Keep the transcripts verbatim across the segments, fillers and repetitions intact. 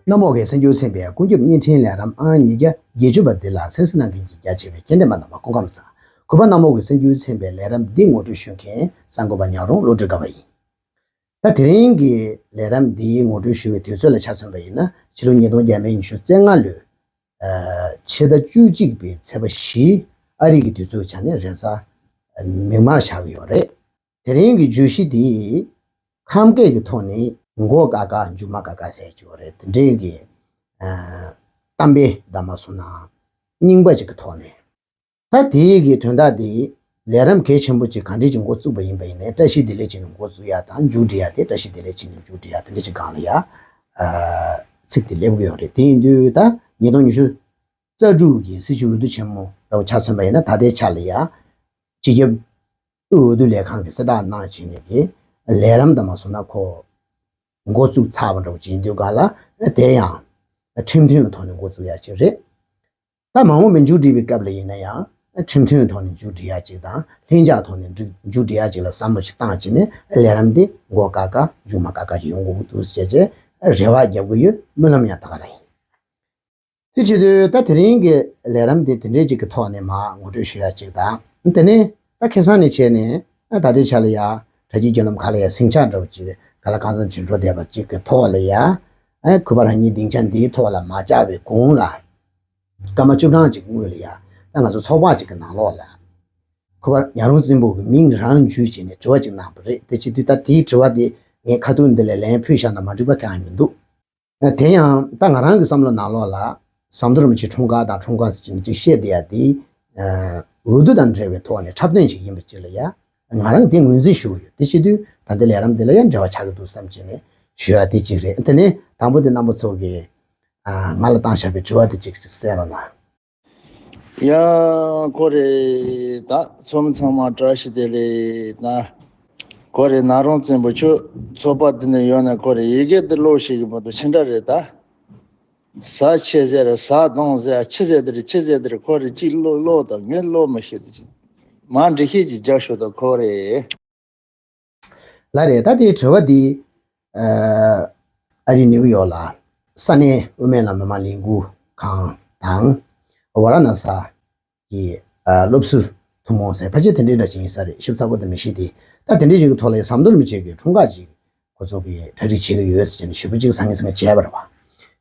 གནམ་འོག་གི་སེམས་རྒྱུད་ཚན་པའི་ཀུན་ཁྱབ་བརྙན་འཕྲིན་ལས་རིམ་ཨང་ཉིས་བརྒྱ་བརྒྱད་ཅུ་པ་འདི་ལ་གསན་གཟིགས་གནང་མཁན་གྱི་རྒྱ་ཆེ་བའི་སྐྱེ་ལྡན་པ་རྣམ་པ་སྐུ་ཁམས་བཟང་། གུས་པ་གནམ་འོག་གི་སེམས་རྒྱུད་ཚན་པའི་ལས་རིམ་འདི་ངོ་སྤྲོད་ཞུ་མཁན་གསར་འགོད་པ་ཉག་རོང་བློ་གྲོས་དགའ་བ་ཡིན། ད་དེ་རིང་གི་ལས་རིམ་འདིའི་ངོ་སྤྲོད་ཞུ་བའི་དུས་ཚོད་ལ་ཆ་མཚོན་པ་ཡིན་ན། ཕྱི་ལོ་ཉིས་སྟོང་བརྒྱ་མེད་ཉི་ཤུ་རྩ་ལྔ་ལོའི་ཕྱི་ཟླ་བཅུ་གཅིག་པའི་ཚེས་པ་བཞི། ཨ་རི་གི་དུས་ཚོད་ཆ་ནས་རེས་གཟའ་མིག་དམར་ཆགས་ཀྱི་ཡོད་རེད། དེ་རིང་གི་བརྗོད་གཞི་འདི་ཁམས་སྐད་ཀྱི་ཐོག་ནས་མགོ་དཀར་དཀར་མཇུག་མ་དཀར་དཀར་ཟེར་གྱི་ཡོད་རེད། དེ་འདྲའི་གི་གཏམ་དཔེ་དང་མ་སོང་ན་རྙིང་པ་ཅིག་གི་ཐོག་ནས། ད་དེའི་གི་དོན་དག་འདི་ལས་རིམ་གལ་ཆེན་པོ་ཅིག་ག་འདྲས་ཀྱི་འགོ་བཙུགས་པ་ཡིན་པ་ཡིན་ནའི། བཀྲ་ཤིས་བདེ་ལེགས་བྱས་ནས་འགོ་བཙུགས་ཡ་དང་མཇུག་སྒྲིལ་ཡ་དེ། བཀྲ་ཤིས་བདེ་ལེགས་བྱས་ནས་མཇུག་སྒྲིལ་ཡ་དེ་འདྲ་ཅིག་སྒང་ལ་ཡ་ཚིག་དེ་སླེབས་ཀྱི་ཡོད་རེད། དེ་ཡིན་དུས་ད་ཉིས་སྟོང་ཉི་ཤུ་རྩ་དྲུག་གི་སྲིད་བྱུས་འོས་བསྡུ་ཆེན་མོ་ར་བ་ཆ་མཚོན་པ་ཡིན་ན། ད་ལྟའི་ཆ་ལ་ཡ་སྤྱི་ཁྱབ་དབུས་འོས་བསྡུ་ལས་ཁང་གིས་གསལ་བསྒྲགས་གནང་བྱས་ནས་ཀྱི་ལས་རིམ་དང་མ་སོང་ན་ཁོ་འགོ་བཙུགས་ཚར་བ་འདྲ་བོ་ཅིག་ཡིན་དུས་སྒང་ལ་དེ་ཡང་ཁྲིམས་མཐུན་གྱི་ཐོག་ནས་འགོ་བཙུགས་ཡ་ཅིག་རེད། ད་མ་འོངས་པའི་མཇུག་སྒྲིལ་བའི་སྐབས་ལ་ཡིན་ན་ཡང་ཁྲིམས་མཐུན་གྱི་ཐོག་ནས་མཇུག་སྒྲིལ་ཡ་ཅིག་དང་། ལྷིང་འཇགས་ཐོག་ནས་མཇུག་མཇུག་སྒྲིལ་ཡ་ཅིག་ལ་བསམ་བློ་ཞིག་བཏང་བྱས་ནས་ལས་རིམ་འདི་མགོ་དཀར་དཀར་མཇུག་མ་དཀར་དཀར་ཞིག་ཡོང་དགོས་ཀྱི་འདུག་ཟེར་བྱས་རེ་བ་རྒྱབ་ཀྱི་ཡོད། སྨོན་ལམ་ཡང་ད་ག་རང་ཡིན། དེ་བྱེད་དུས་ད་དེ་རིང་གི་ལས་རིམ་འདི་དེ་འདྲའི་ཅིག་གི་ཐོག་ནས་མར་ངོ་སྤྲོད་ཞུ་ཡ་ཅིག་དང་། དེ་ནས་ད་ཁ་སང་ནས་བྱས་ནས་ད་ལྟའི་ཆ་ལ་ཡ་དྲ་རྒྱའི་བརྒྱུད་ལམ་ཁག་ལ་ཡ་ཟིང་ཆ་འདྲ་བོ་ཅིག་ག་ལ་གང་འཚམ་ཅིག་འགྲོ་བསྡད་པ་ཅིག་གི་ཐོག་ལ་ཡ། ཨ། གུས་པ་རང་ཉིད་སྡིངས་ཆ་འདིའི་ཐོག་ལ་མ་བཅར་བའི་གོང་ལ། སྐར་མ་བཅུ་གྲངས་ཅིག་སྔོན་ལ་ཡ། ད་ང་ཚོ་ཚོགས་པ་ཅིག་གི་ནང་ལོགས་ལ་གུས་པ་ཉག་རོང་བཙན་པོ་གི་མིང་རང་འཇུས་བྱས་ནས་དྲི་བ་ཅིག་གནང་བ་རེད། དེ་བྱེད་དུས་ད་དེའི་དྲི་བ་དེ་ངས་ཁ་ཐུག་འདི་ལ་ལན་ཕུལ་བཞག་ན་མ་འགྲིག་པ་གང་ཡང་མི་འདུག། དེ་ཡང་ད་ང་རང་གི་བསམ་བློ་ནང་ལོགས་ལ་ཟམ་གདོང་རིན་པོ་ཆེ་འཁྲུངས་སྐར་དང་འཁྲུངས་སྐར་ཟེར་གྱི་ནི་ཅིག་བཤད་བསྡད་ཡ་དེ། ཨ། འོས་བསྡུ་དང་འབྲེལ་བའི་ཐོག་ནས་འཁྲབ་སྟོན་ཅིག་ཡིན་པ་ཅིག་ལ་ཡ། ང་རང་དེ་ངོས་འཛིན་ཞུ་གི་ཡོད། དེ་བྱེད་དུས་ད་ལྟའི་ལས་རིམ་དེ་ལ་ཡང་འབྲེལ་བ་ཆགས་ཀྱི་འདུག་བསམ་བྱས་ནས་ཞུ་ཡ་དེ་གཅིག་རེད། དེ་ནས་དང་པོ་དེ་རྣམ་པ་ཚོ་གིས་ཨ་ང་ལ་བཏང་བཞག་པའི་དྲི་བ་དེ་གཅིག་གཅིག་གསན་རོགས་གནང་། ཡ། ཁོ་རེ་ད་ཚོགས་མི་ཚང་མ་བཀྲ་ཤིས་བདེ་ལེགས་ན། ཁོ་རེ་ཉག་རོང་བཙན་པོ་ཁྱོད་ཚོགས་པ་འདི་ནས་ཡོང་ན་ཁོ་རེ་ཡི་གེ་འདི་ཀློག་ཤེས་ཀྱི་མ་གཏོགས་ཕྱི་འདྲ་རེད་ད། ཟ་ཆེ་ཟེར་ཟ་གདོང་ཟེར་ཆི་ཟེར་འདིར་ཆི་ཟེར་འདིར་ཁོ་རེ་གཅིག་ཀློག་ཀློག་དང་ངས་ཀློག་མི་ཤེས་དེ་ཅི། མ་འགྲེལ་བཤད་ཅིག་རྒྱག་ཤོག་དང་ཁོ་རེ། ལགས་རེད། ད་དེའི་དྲི་བ་འདི་ཨ་ཨ་རི་ནིའུ་ཡོག་ལ་ས་གནས་དབུ་མའི་ལམ་མི་མང་ལས་འགུལ་ཁང་དང་ཝ་ར་ཎ་ས་གི་ཨ་སློབ་ཟུར་ཐུན་མོང་ཟེར་ཕལ་ཆེར་དེ་འདྲའི་འདྲ་ཅིག་ཡིན་ས་རེད། ཞིབ་ཚགས་པོ་དེ་མི་ཤེས་ཏེ། ད་དེ་འདྲའི་ཞིག་གི་ཐོག་ལ་ཟམ་གདོང་རིན་པོ་ཆེ་གི་འཁྲུངས་སྐར་ཅིག་ཁོ་ཚོ་གིས་གྲ་སྒྲིག་བྱེད་ཀྱི་ཡོད་ཟེར་ནས་ཞེ་པོ་ཅིག་སང་ཉིན་སང་ཉིན་བྱས་པ་རེད་བ།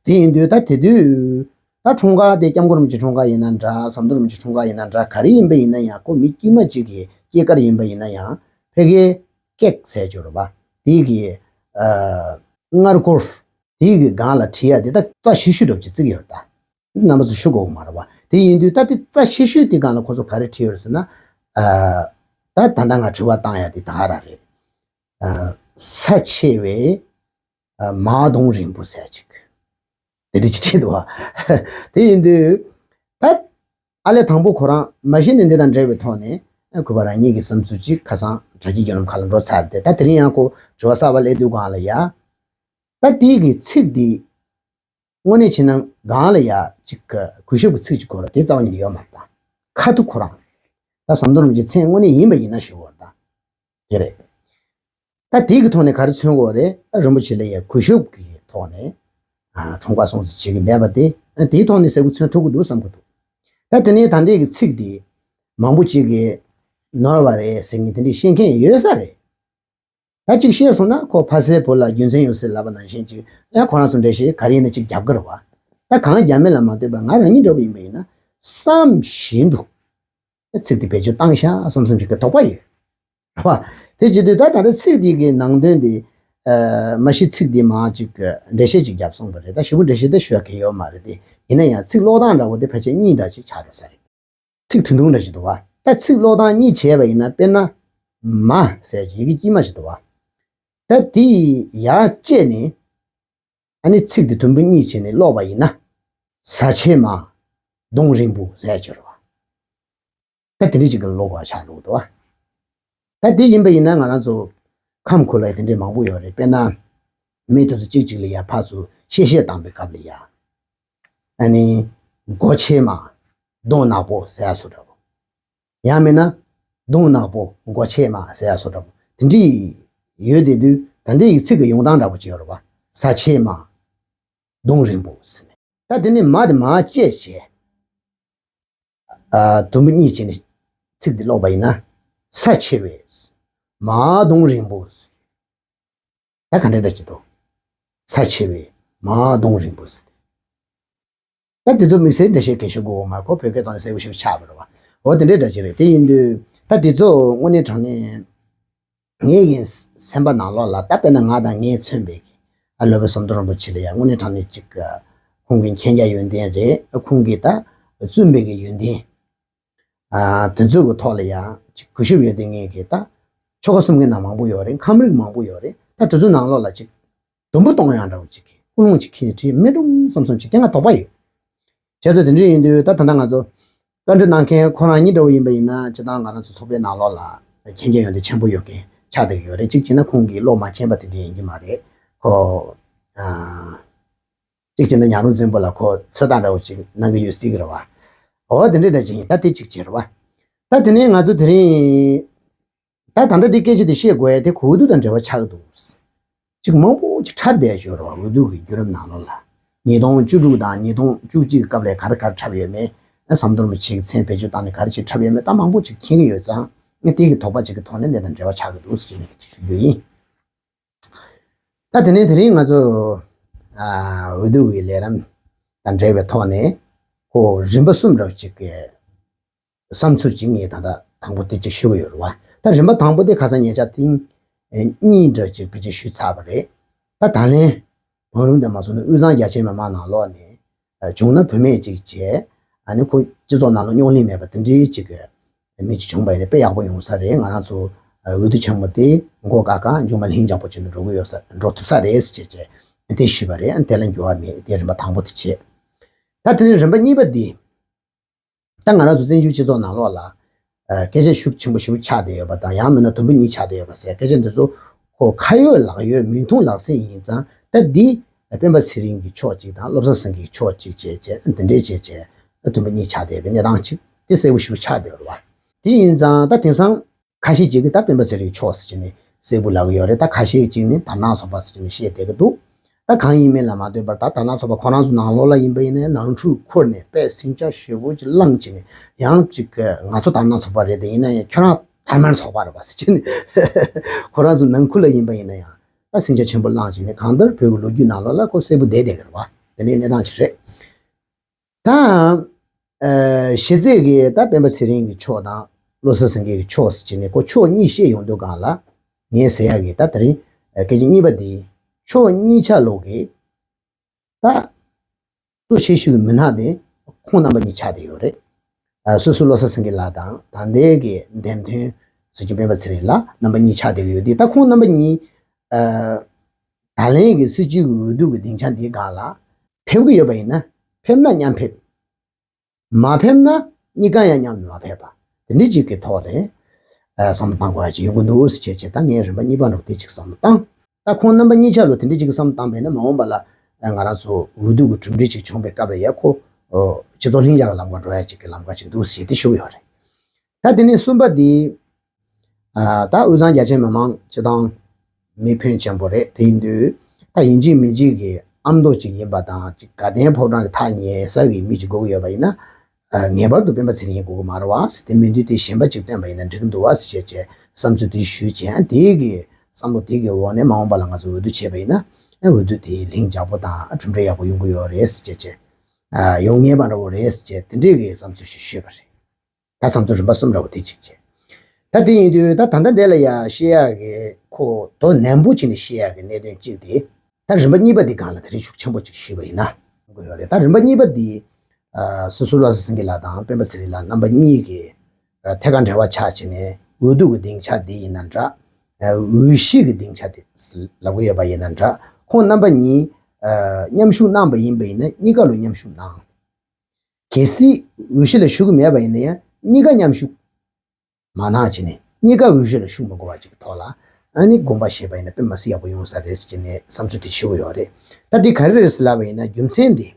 དེ་ཡིན་དུས་ད་དེ་དུས་ད་འཁྲུངས་སྐར་དེ་སྐྱབས་མགོན་རིན་པོ་ཆེ་འཁྲུངས་སྐར་ཡིན་ན་འདྲ། ཟམ་གདོང་རིན་པོ་ཆེ་འཁྲུངས་སྐར་ཡིན་ན་འདྲ། ག་རེ་ཡིན་པ་ཡིན་ན་ཡང་ཁོ་མི་དཀྱུས་མ་ཅིག་གི་སྐྱེས་སྐར་ཡིན་པ་ཡིན་ན་ཡང་ཕ་གིའི་ཀེག་ཟེར་གྱི་རེད་བ། དེ་གི་ཨ་མངལ་སྒོར་དེ་གི་སྒང་ལ་བྲིས་ཡ་དེ་ད་རྩ་ཤི་ཤུལ་འདྲ་པོ་ཅིག་བརྩི་གི་ཡོད་རེད་ད། རྣམ་པ་ཚོ་ཞུ་དགོས་མ་རེད་བ། དེ་ཡིན་དུས་ད་དེ་རྩ་ཤི་ཤུལ་དེ་སྒང་ལ་ཁོ་ཚོ་ག་རེ་བྲིས་ཡོད་རེད་ཟེར་ན། ཨ་ད་ད་ལྟ་ང་དྲི་བ་བཏང་ཡ་དེ་ད་ག་རང་རེད། ཨ་ས་ཆེ་བའི་ཨ་མ་གདོང་རིང་པོ་ཟེར་ཅིག་དེ་འདྲ་ཅིག་བྲིས་འདུག་བ། དེ་ཡིན་དུས་ད་ཨ་ལས་དང་པོ་ཁོ་རང་མ་གཞི་ནས་འདི་དང་འབྲེལ་བའི་ཐོག་ནས་ཨ་གུས་པ་རང་ཉིད་ཀྱི་བསམ་ཚུལ་ཅིག་ཁ་སང་དྲ་རྒྱའི་བརྒྱུད་ལམ་ཁག་ལ་འགྲོ་ཚར་ཏེ། ད་དེ་རིང་ཡང་ཁོ་དྲི་བ་གསར་པ་སླེབས་དུས་སྒང་ལ་ཡ། ད་དེ་གི་ཚིག་འདི་དངོས་གནས་བྱས་ན་སྒང་ལ་ཡ་ཅིག་གུས་ཞབས་ཀྱི་ཚིག་ཅིག་གོ་ར་དེ་རྩ་བ་ཉིད་ནས་ཡོད་མ་རེད་ད། ཁ་ཐུག་ཁོ་རང་ད་ཟམ་གདོང་རིན་པོ་ཆེའི་མཚན་དངོས་གནས་ཡིན་པ་ཡིན་ན་ཞུ་བར་ད་དེ་རེད། ད་དེ་གི་ཐོག་ནས་ག་རེ་མཚོན་དགོས་རེད། ཨ་རིན་པོ་ཆེ་ལ་ཡ་གུས་ཞབས་ཀྱི་ཐོག་ནས་ཨ་འཁྲུངས་སྐར་སྲུང་བརྩི་བྱེད་ཀྱི་མེད་པ་དེ། ཨ་དེའི་ཐོག་ནས་ཟེར་དགོས་མཚོན་ཐུབ་ཀྱི་འདུག་བསམ་གྱི་འདུག། ད་དེ་ནས་ད་ལྟའི་གི་ཚིག་འདི་མང་པོ་ཅིག་གིས་ནོར་བ་རེད་ཟེར་མཁན་དེ་འདྲས་བཤད་མཁན་ཡོད་ས་རེད། ད་ཅིག་བཤད་སོང་ན་ཁོ་ཕ་སའི་བུ་ལ་རྒྱུ་མཚན་ཡོད་ཟེར་ལབ་པ་ནང་བཞིན་ཅིག་ཡང་ཁོ་རང་ཚོ་འགྲེལ་བཤད་ག་རེ་ཡིན་ན་ཅིག་རྒྱབ་ཀྱི་རེད་བ། ད་གང་རྒྱབ་མིན་ལ་མ་ལྟོས་པར་ང་རང་ཉིད་འདྲ་བོ་ཡིན་པ་ཡིན་ན་བསམ་བཞིན་དུ་ཚིག་དེ་བེད་སྤྱོད་བཏང་ཤག་བསམ་བསམ་ཅིག་གི་དོགས་པ་ཡོད་རེད་བ། དེ་བྱེད་དུས་ད་ད་ལྟ་ཚིག་འདི་གི་ནང་དོན་འདི་ཨ་མ་གཞི་ཚིག་འདི་མར་ཅིག་འགྲེལ་བཤད་ཅིག་བརྒྱབ་སོང་བ་རེད། ད་ཞེ་པོ་འགྲེལ་བཤད་དེ་ཞུ་ཡ་གལ་ཡོད་མ་རེད་དེ། ཡིན་ན་ཡང་ཚིག་ཀློག་སྟངས་འདྲ་བོ་དེ་ཕལ་ཆེར་གཉིས་འདྲ་ཅིག་ཆགས་འགྲོ་ས་རེད། ཚིག་དོན་དུ་འདྲ་ཞིག་འདུག་བ། ད་ཚིག་ཀློག་སྟངས་གཉིས་བྱས་པ་ཡིན་ན། དཔེར་ན། མ་ཟེར་ཡི་གེ་དཀྱུས་མ་ཞིག་འདུག་བ། ད་དེ་ཡར་བཅད་ནས་ཨ་ནི་ཚིག་དེ་དུམ་བུ་གཉིས་བྱས་ནས་ཀློག་པ་ཡིན་ན། ཟ་ཆེ་མ། གདོང་རིང་པོ་ཟེར་ཡ་ཅིག་ཡོད་རེད་བ། ད་དེ་འདྲ་ཅིག་གི་ཀློག་པ་ཆགས་འགྲོ་གི་འདུག་བ། ད་དེ་ཡིན་པ་ཡིན་ན་ང་རང་ཚོ་ཁམས་ཁུལ་ལ་དེ་འདྲ་མང་པོ་ཡོད་རེད། དཔེར་ན། མི་དེ་ཚོ་གཅིག་གཅིག་ལ་ཡ་ཕར་ཚུར་གཤེ་གཤེ་བཏང་པའི་སྐབས་ལ་ཡ། ཨ་ནི། མགོ་ཆེ་མ། གདོང་ནག་པོ་ཟེར་ཡ་བཟོ་འདྲ་པོ། ཡང་མིན་ན། གདོང་ནག་པོ་མགོ་ཆེ་མ་ཟེར་ཡ་བཟོ་འདྲ་པོ་དེ་འདྲ་ཡོད་དེ་དུས། ད་ལྟའི་ཡིག་ཚིག་གི་ཡོང་སྟངས་འདྲ་པོ་ཅིག་ཡོད་རེད་བ། ཟ་ཆེ་མ། གདོང་རིང་པོ་ཟེར་ནས། ད་དེ་ནས་མ་དེ་མར་བཅད་བྱས། ཨ། དུམ་བུ་གཉིས་བྱས་ནས་ཚིག་འདི་ཀློག་པ་ཡིན་ན། ས་ཆེ་བའི། མར་གདོང་རིང་པོ། ད་ག་འདྲ་འདྲ་ཅིག་འདུག་ས་ཆེ་བའི་མར་གདོང་རིང་པོ་ཟེར། ད་དེ་ཚོ་དམིགས་བསལ་འགྲེལ་བཤད་གལ་ཤོས་དགོས་མ་གོ། བོད་སྐད་ཐོག་ནས་གསལ་པོ་ཞིག་ཆགས་པ་རེད་བ། འོ་དེ་འདྲའི་འདྲ་ཅིག་རེད། དེ་ཡིན་དུས་ད་དེ་ཚོ་དངོས་གནས་དྲང་གནས་ངེད་ཀྱི་སེམས་པ་ནང་ལོགས་ལ། ད་དཔེར་ན་ང་དང་ངས་མཚོན་པའི་གི། ཨ། སློབ་དཔོན་ཟམ་གདོང་རིན་པོ་ཆེ་ལ་ཡང་དངོས་གནས་དྲང་གནས་ཅིག་ཁོང་གི་མཁྱེན་རྒྱ་ཡོན་ཏན་རེད། ཁོང་གིས་ད་བཙུན་པའི་གི་ཡོན་ཏན། ཨ། དེ་ཚོའི་གི་ཐོག་ལ་ཡང་ཅིག་གུས་ཞབས་ཡོད་དེ། ངེད་ཀྱི་ད་ཆོལ་ཁ་གསུམ་གྱི་ནང་མང་པོ་ཡོད་རེད། ཁམས་རིགས་མང་པོ་ཡོད་རེད། ད་དེ་ཚོའི་ནང་ལོགས་ལ་ཅིག་དུམ་བུ་གཏོང་ཡག་འདྲ་བོ་ཅིག་གི་ཀུན་སློང་ཅིག་འཁྱེར་ནས་བྲིས་མེད་འགྲོ་བསམ་བསམ་ཅིག་དེ་ང་དོགས་པ་ཡོད། བྱས་ཙང་དེ་འདྲ་ཡིན་དུས་ད་ད་ལྟ་ང་ཚོ་བཀའ་འདྲི་གནང་མཁན་ཁོ་རང་ཉིད་འདྲ་བོ་ཡིན་པ་ཡིན་ན། སྤྱིར་བཏང་ང་རང་ཚོ་ཚོགས་པའི་ནང་ལོགས་ལ་མཁྱེན་རྒྱ་ཡོན་ཏན་ཆེན་པོ་ཡོད་མཁན་ཆགས་བསྡད་ཀྱི་ཡོད་རེད། གཅིག་བྱས་ན་ཁོང་གིས་བློ་མ་མཁྱེན་པ་དེ་འདྲ་ཡིན་གྱི་མ་རེད། ཁོ། ཨ། གཅིག་བྱས་ན་ཉང་རུང་འཛིན་པོ་ལ་ཁོ་ཚོད་ལྟ་འདྲ་བོ་ཅིག་གནང་གི་ཡོད་སྲིད་ཀྱི་རེད་བ། འོ་དེ་འདྲ་འདྲ་ཅིག་ཡིན། ད་དེ་གཅིག་བྱས་རེད་བ། ད་དེ་ནས་ང་ཚོ་དེ་རིང་ད་ད་ལྟ་འདི་སྐད་ཆ་དེ་བཤད་དགོས་ཡ་དེ་འོས་བསྡུ་དང་འབྲེལ་བ་ཆགས་ཀྱི་འདུག་ཅིག་མང་པོ་ཅིག་འཁྲབ་བསྡད་ཡོད་རེད་བ། འོས་བསྡུ་གི་བརྒྱུད་རིམ་ནང་ལོགས་ལ། ཉིས་སྟོང་བཅུ་དྲུག་དང་ཉིས་སྟོང་བཅུ་གཅིག་གི་སྐབས་ལ་ག་རེ་ག་རེ་འཁྲབ་ཡོད་མེད། ཟམ་གདོང་རིན་པོ་ཆེ་གི་མཚན་བེད་སྤྱོད་བཏང་ནས་ག་རེ་ཅིག་འཁྲབ་ཡོད་མེད་ད་མང་པོ་ཅིག་མཁྱེན་གྱི་ཡོད་ཙང་། ངས་དེ་གི་དོགས་པ་ཅིག་གི་ཐོག་ནས་འདི་དང་འབྲེལ་བ་ཆགས་ཀྱི་འདུག་ཟེར་ནས་ཅིག་ཞུ་རྒྱུ་ཡིན། ད་དེ་ནས་དེ་རིང་ང་ཚོ། ཨ། འོས་བསྡུ་གི་ལས་རིམ་དང་འབྲེལ་བའི་ཐོག་ནས་ཁོ་རིམ་པ་གསུམ་འདྲ་བོ་ཅིག་གི་བསམ་ཚུལ་ཅིག་ངས་ད་ལྟ་དང་པོ་དེ་ཅིག་ཞུ་གི་ཡོད་རེད་བ། ད་རིམ་པ་དང་པོ་དེ་ཁ་སང་ཉེ་ཆར་ཐེངས་གཉིས་འདྲ་ཅིག་ཕལ་ཆེར་ཞུས་ཚར་བ་རེད། ད་ད་ལན་བང་རིམ་དེ་མ་སོང་ན་དབུས་གཙང་རྒྱ་ཆེའི་མི་མང་ནང་ལོགས་ནས། ཨ། བྱུང་ན་བུད་མེད་ཅིག་བྱས། ཨ་ནི་ཁོ་སྤྱི་ཚོགས་ནང་ལ་རྙོག་གླེང་མེད་པ་དེ་འདྲའི་ཅིག་གི་མི་ཅིག་བྱུང་བ་ཡིན་ན་དཔེ་ཡག་པོ་ཡོང་ས་རེད། ང་རང་ཚོ་འོས་བསྡུ་ཆེན་མོ་དེ་མགོ་བཀག་ག་མཇུག་མ་ལྷིང་འཇགས་པོ་བྱས་ནས་འགྲོ་གི་ཡོད་ས། འགྲོ་ཐུབ་ས་རེད་ཟེར་བྱས་བྱས་དེ་ཞུས་པ་རེད། ཨ་ནི་དེ་ལ་འགྱུར་བ་མེད། དེ་རིམ་པ་དང་པོ་དེ་བྱས། ད་དེ་ནས་རིམ་པ་གཉིས་པ་འདི། ད་ང་རང་ཚོ་བཙན་བྱོལ་སྤྱི་ཚོགས་ནང་ལོགས་ལ། ཨ། སྐད་ཆ་ཤུགས་ཆེན་པོ་ཞེ་པོ་ཆགས་བསྡད་ཡོད་པ་དང་། ཡང་མིན་ན་དུམ་བུ་གཉིས་ཆགས་བསྡད་ཡོད་པ་ཟེར་སྐད་ཆ་འདི་ཚོ་ཁོ་ཁ་ཡོད་ལག་ཡོད་མིག་མཐོང་ལག་ཟིན་ཡིན་ཙང་། ད་འདི་སྤེན་པ་ཚེ་རིང་གི་ཕྱོགས་གཅིག་དང་བློ་བཟང་སེང་གེའི་ཕྱོགས་གཅིག་བྱས་བྱས་འདི་འདྲས་བྱས་བྱས་དུམ་བུ་གཉིས་ཆགས་བསྡད་པའི་གནས་སྟངས་གཅིག་དེ་གསལ་པོ་ཞེ་པོ་ཆགས་བསྡད་ཡོད་རེད་བ། དེ་ཡིན་ཙང་ད་དེང་སང་ཁ་ཤས་ཅིག་གིས་ད་སྤེན་པ་ཚེ་རིང་ཕྱོགས་ཟེར་བྱས་ནས་གསལ་པོ་ལབ་ཀྱི་ཡོད་རེད། ད་ཁ་ཤས་ཅིག་ནི་དར་ནག་ཚོགས་པ་ཟེར་བྱས་ནས་བཤད་བསྡད་ཀྱི་འདུག་ད་གང་ཡིན་མིན་ལ་མ་ལྟོས་པར། ད་དར་ནག་ཚོགས་པ་ཁོ་རང་ཚོ་ནང་ལོགས་ལ་ཡིན་པ་ཡིན་ན་ནང་འཁྲུག་འཁུར་ནས་དཔེ་ཟིང་ཆ་ཞེ་པོ་ཅིག་བསླངས་བྱས་ནས། ཡང་ཅིག་ང་ཚོ་དར་ནག་ཚོགས་པ་རེད་དེ། ཡིན་ན་ཡང་ཁྱོད་རང་དར་དམར་ཚོགས་པ་རེད་པ་ཟེར་བྱས་ནས་ཁོ་རང་ཚོ་ནང་ཁུལ་ལ་ཡིན་པ་ཡིན་ན་ཡང་ད་ཟིང་ཆ་ཆེན་པོ་བསླངས་བྱས་ནས། གང་ལྟར་བོད་ཀྱི་ལོ་རྒྱུས་ནང་ལོགས་ལ་ཁོ་གསལ་པོ་བསྡད་བསྡད་ཀྱི་རེད་བ། དེ་འདྲའི་གནས་སྟངས་ཅིག་རེད། ད། ཨ། གཞི་རྩའི་གི་ད་སྤེན་པ་ཚེ་རིང་གི་ཕྱོགས་དང་བློ་བཟང་སེང་གེ་གི་ཕྱོགས་ཟེར་བྱས་ནས་ཁོ་ཕྱོགས་གཉིས་བཤད་ཡོང་དུས་སྒང་ལ། ངས་ཟེར་ཡག་གི་ད་དེ་རིང་སྐད་ཆ་གཉིས་པ་འདི། ཕྱོགས་གཉིས་ཆ་ལོག་གི་ད་གཙོ་ཆེ་ཤོས་ཀྱི་མི་སྣ་དེ་ཁོང་རྣམ་པ་གཉིས་ཆགས་བསྡད་ཡོད་རེད། ཨ། སོ་སོ་བློ་བཟང་སེང་གེ་ལགས་དང་། ད་ལྟའི་གི་འདེམས་ཐོན་ཟེར་རྒྱུ་སྤེན་པ་ཚེ་རིང་ལགས་རྣམ་པ་གཉིས་ཆགས་བསྡད་ཀྱི་ཡོད་དུས། ད་ཁོང་རྣམ་པ་གཉིས། ཨ། ད་ལན་གྱི་སྲིད་སྤྱི་གི་འོས་བསྡུ་གི་སྡིངས་ཆ་འདིའི་སྒང་ལ་ཕེབས་ཀྱི་ཡོད་པ་ཡིན་ན། ཕེབས་ན་མཉམ་ཕེབས། མ་ཕེབས་ན་གཉིས་ཀ་ཡང་མཉམ་མ་ཕེབས་པ། དེ་འདྲ་ཅིག་གི་ཐོག་ནས། ཨ། བསམ་བློ་གཏང་དགོས་ཡ་ཅིག་ཡོང་གི་འདུག་ཟེར་བྱས་བྱས། ད་ངས་རིམ་པ་གཉིས་པ་འདྲ་བོ་དེ་ཅིག་བསམ་བློ་བཏང་། ད་ཁོང་རྣམ་པ་གཉིས་ཆ་ལོ་དེ་འདྲ་ཅིག་གི་བསམ་བློ་བཏང་བས་ན། མ་འོངས་པ་ལ་ང་རང་ཚོ་འོས་བསྡུ་གི་གྲུབ་འབྲས་ཅིག་བྱུང་བའི་སྐབས་ལ་ཡ་ཁོ། ཨོ། སྤྱི་ཚོགས་ལྷིང་འཇགས་ཀྱི་ལམ་ཁར་འགྲོ་ཡ་ཅིག་གི་ལམ་ཁ་ཅིག་འདུག་ཟེར་དེ་ཞུ་གི་ཡོད་རེད། ད་དེ་ནས་གསུམ་པ་འདི། ཨ། ད་དབུས་གཙང་རྒྱ་ཆེའི་མི་མང་སྤྱིར་བཏང་མི་ཕོན་ཆེན་པོ་རེད། དེ་ཡིན་དུས་ད་ཡིན་གཅིག་མིན་གཅིག་གི་ཨ་མདོ་གཅིག་ཡིན་པ་དང་། ཅིག་དགའ་ལྡན་ཕོ་བྲང་གི་ཐག་ཉེ་ས་གི་མི་གཅིག་དགོས་ཀྱི་ཡོད་པ་ཡིན་ན། ཨ། ངེས་པར་དུ་སྤེན་པ་ཚེ་རིང་ཡིན་དགོས་ཀྱི་མ་རེད་བ་ཟེར། དེ་མིན་དུས་དེ་གཞན་པ་གཅིག་བཏོན་པ་ཡིན་ན་འགྲིག་གི་འདུག་བ་ཟེར་བྱས་བྱས་བསམ་ཚུལ་དེ་ཞུས་བྱས། ཨ། དེའི་གི་བསམ་བློ་དེ་གི་འོག་ནས་མ་འོངས་པ་ལ་ང་ཚོ་འོས་བསྡུ་བྱས་པ་ཡིན་ན། ཨ། འོས་བསྡུ་དེ་ལྷིང་འཇགས་པོ་དང་། ཨ། གྲུབ་འབྲས་ཡག་པོ་ཡོང་གི་ཡོད་རེད་ཟེར་བྱས་བྱས། ཨ། ཡོང་ངེས་པ་འདྲ་བོ་རེད་ཟེར་བྱས་དེ་འདྲའི་གི་བསམ་ཚུལ་ཞིག་ཞུས་པ་རེད། ད་བསམ་ཚུལ་རིམ་པ་གསུམ་འདྲ་བོ་དེ་གཅིག་བྱས། ད་དེ་ཡིན་དུས་ད་ད་ལྟ་འདི་ལ་ཡ་བཤད་ཡག་གི་ཁོ་དོ་ནན་པོ་བྱས་ནས་བཤད་ཡག་གི་གནད་དོན་གཅིག་དེ། ད་རིམ་པ་གཉིས་པ་འདི་སྒང་ལ་དེ་རིང་ཤུགས་ཆེན་པོ་གཅིག་ཞུས་པ་ཡིན་ན་དགོས་ཡོད་རེད། ད་རིམ་པ་གཉིས་པ་འདི། ཨ། སོ་སོ་བློ་བཟང་སེང་གེ་ལགས་དང་སྤེན་པ་ཚེ་རིང་ལགས་རྣམ་པ་གཉིས་ཀྱི། ཨ། ཐད་ཀར་འབྲེལ་བ་ཆགས་བྱས་ནས་འོས་བསྡུ་གི་སྡིངས་ཆ་འདི་ཡིན་ན་འདྲ། ཨ། འོས་གཞི་གི་སྡིངས་ཆ་དེ་ལབ་ཀྱི་ཡོད་པ་ཡིན་ན་འདྲ། ཁོང་རྣམ་པ་གཉིས། ཨ། མཉམ་ཞུགས་གནང་བ་ཡིན་པ་ཡིན་ན་གཉིས་ཀ་ལོ་མཉམ་ཞུགས་གནང་། གལ་སྲིད་འོས་གཞི་ལ་ཞུགས་ཀྱི་མེད་པ་ཡིན་ན་ཡང་གཉིས་ཀ་མཉམ་ཞུགས་མ་གནང་བྱས་ནས། གཉིས་ཀ་འོས་གཞི་ལ་ཞུགས་མི་དགོས་པ་ཅིག་གི་ཐོག་ལ། ཨ་ནི་དགོངས་པ་བཞེས་པ་ཡིན་ན་དཔེ་མི་སྲིད་ཡག་པོ་ཡོང་ས་རེད་ཟེར་བྱས་ནས་བསམ་ཚུལ་དེ་ཞུ་གི་ཡོད་རེད། ད་འདི་ག་རེ་རེད་ཟེར་ལབ་པ་ཡིན་ན། རྒྱུ་མཚན་འདི།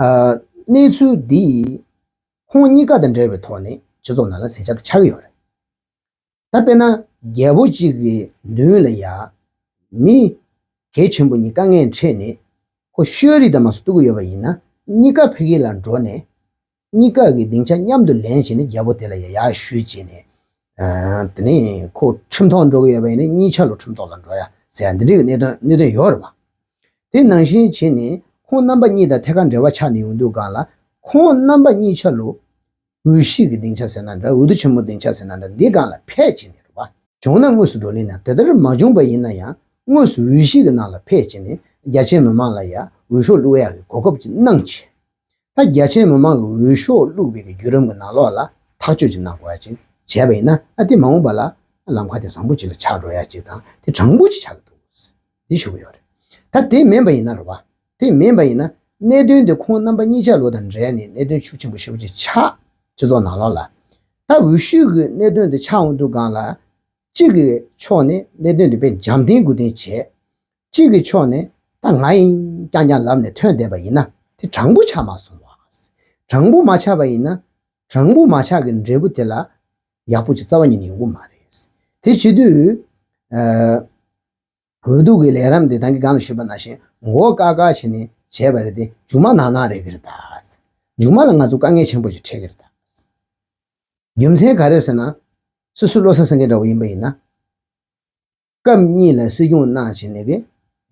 ཨ། གནས་ཚུལ་འདི་ཁོང་གཉིས་ཀ་དང་འབྲེལ་བའི་ཐོག་ནས་སྤྱི་ཚོགས་ནང་ལ་ཟིང་ཆ་དེ་ཆགས་ཀྱི་ཡོད་རེད། ད་དཔེར་ན་རྒྱལ་པོ་གཅིག་གི་མདུན་ལ་ཡ་མི་ གལ་ཆེན་པོ་གཉིས་དཀའ་ངལ་འཕྲད་ནས་ཁོ་ཤོད་རིགས་དང་མ་སོགས་གཏུག་གི་ཡོད་པ་ཡིན་ན། གཉིས་ཀ་ཕ་གི་ལ་འགྲོ་ནས། གཉིས་ཀ་གི་སྡིངས་ཆ་མཉམ་དུ་ལེན་བྱས་ནས་རྒྱལ་པོ་དེ་ལ་ཡ་ཡར་ཞུས་བྱས་ནས། ཨ། དེ་ནས་ཁོ་ཁྲིམས་ཐོག་འགྲོ་གི་ཡོད་པ་ཡིན་ན་གཉིས་ཆ་ལོ་ཁྲིམས་ཐོག་ལ་འགྲོ་ཡ་ཟེར་ཡ་འདི་འདྲའི་གནད་དོན་གནད་དོན་ཡོད་རེད་པ། དེ་ནང་བཞིན་བྱས་ནས་ཁོང་རྣམ་པ་གཉིས་དང་ཐད་ཀར་འབྲེལ་བ་ཆགས་ནས་ཡོང་དུས་སྒང་ལ། ཁོང་རྣམ་པ་གཉིས་ཆ་ལོ་འོས་གཞི་གི་སྡིངས་ཆ་ཟེར་ན་འདྲ། འོས་བསྡུ་ཆེན་མོ་སྡིངས་ཆ་ཟེར་ན་འདྲ། འདི་སྒང་ལ་ཕེབས་བྱས་ནས་རེད་པ། བྱུང་ན་དངོས་སུ་བགྲོ་གླེང་གནང་། དེ་ལྟར་མ་བྱུང་པ་ཡིན་ན་ཡང་དངོས་སུ་འོས་གཞི་གི་ནང་ལ་ཕེབས་བྱས་ནས་རྒྱ་ཆེའི་མི་མང་ལ་ཡ་འོས་ཤོག་བླུག་ཡག་གི་གོ་སྐབས་ཅིག་གནང་བྱས། ད་རྒྱ་ཆེའི་མི་མང་གི་འོས་ཤོག་བླུག་པའི་གི་བརྒྱུད་རིམ་གི་ནང་ལོགས་ལ་ཐག་གཅོད་ཅིག་གནང་དགོས་ཡ་ཅིག་བྱས་པ་ཡིན་ན། ཨ། དེ་མ་འོངས་པ་ལ་ལམ་ཁ་དེ་བཟང་པོ་ཅིག་ལ་ཆགས་འགྲོ་ཡ་ཅིག་དང་དེ་དྲང་པོ་ཅིག་ཆགས་ཀྱི་འདུག་འདི་ཞུ་གི་ཡོད་རེད། ད་དེ་མིན་པ་ཡིན་ན་རེད་པ། དེ་མིན་པ་ཡིན་ན་གནད་དོན་དེ་ཁོང་རྣམ་པ་གཉིས་ཆ་ལོ་དང་འབྲེལ་ནས་གནད་དོན་ཤུགས་ཆེན་པོ་ཞེ་པོ་ཅིག་ཆགས། སྤྱི་ཚོགས་ནང་ལོགས་ལ། ད་འོས་ཤོག་གི་གནད་དོན་དེ་ཆགས་འོང་དུས་སྒང་ལ། གཅིག་གི་ཕྱོགས་ནས་གནད་དོན་དེ་དཔེ་འཇམ་ཐིང་དགུ་ཐིང་བྱས། གཅིག་གི་ཕྱོགས་ནས་ད་ང་ཡིན་རྐྱང་རྐྱང་ལབ་ནས་ཐོན་བསྡད་པ་ཡིན་ན་དེ་དྲང་པོ་ཆགས་མ་སོང་བ། དྲང་པོ་མ་ཆགས་པ་ཡིན་ན། དྲང་པོ་མ་ཆགས་ཀྱི་འབྲས་བུ་དེ་ལ་ཡག་པོ་ཅིག་རྩ་བ་ཉིད་ནས་ཡོང་གི་མ་རེད། དེ་བྱེད་དུས། ཨ། འོས་བསྡུ་གི་ལས་རིམ་དེ་ད་གིན་སྒང་ལ་ཞུས་པ་ནང་བཞིན་མགོ་བཀག་བཀག་བྱས་ནས་བྱས་པ་རེད་དེ། མཇུག་མ་ནག་ནག་རེད་གི་རེད་ད། མཇུག་མ་ལ་ང་ཚོ་དཀའ་ངལ་ཆེན་པོ་ཞིག་འཕྲད་གི་རེད་ད། རྒྱུ་མཚན་ག་རེ་ཟེར་ན། སོ་སོ་བློ་བཟང་སེང་གེ་འདྲ་བོ་ཡིན་པ་ཡིན་ན། སྐབས་གཉིས་ལ་སྲིད་སྐྱོང་གནང་བྱས་ནས་གི།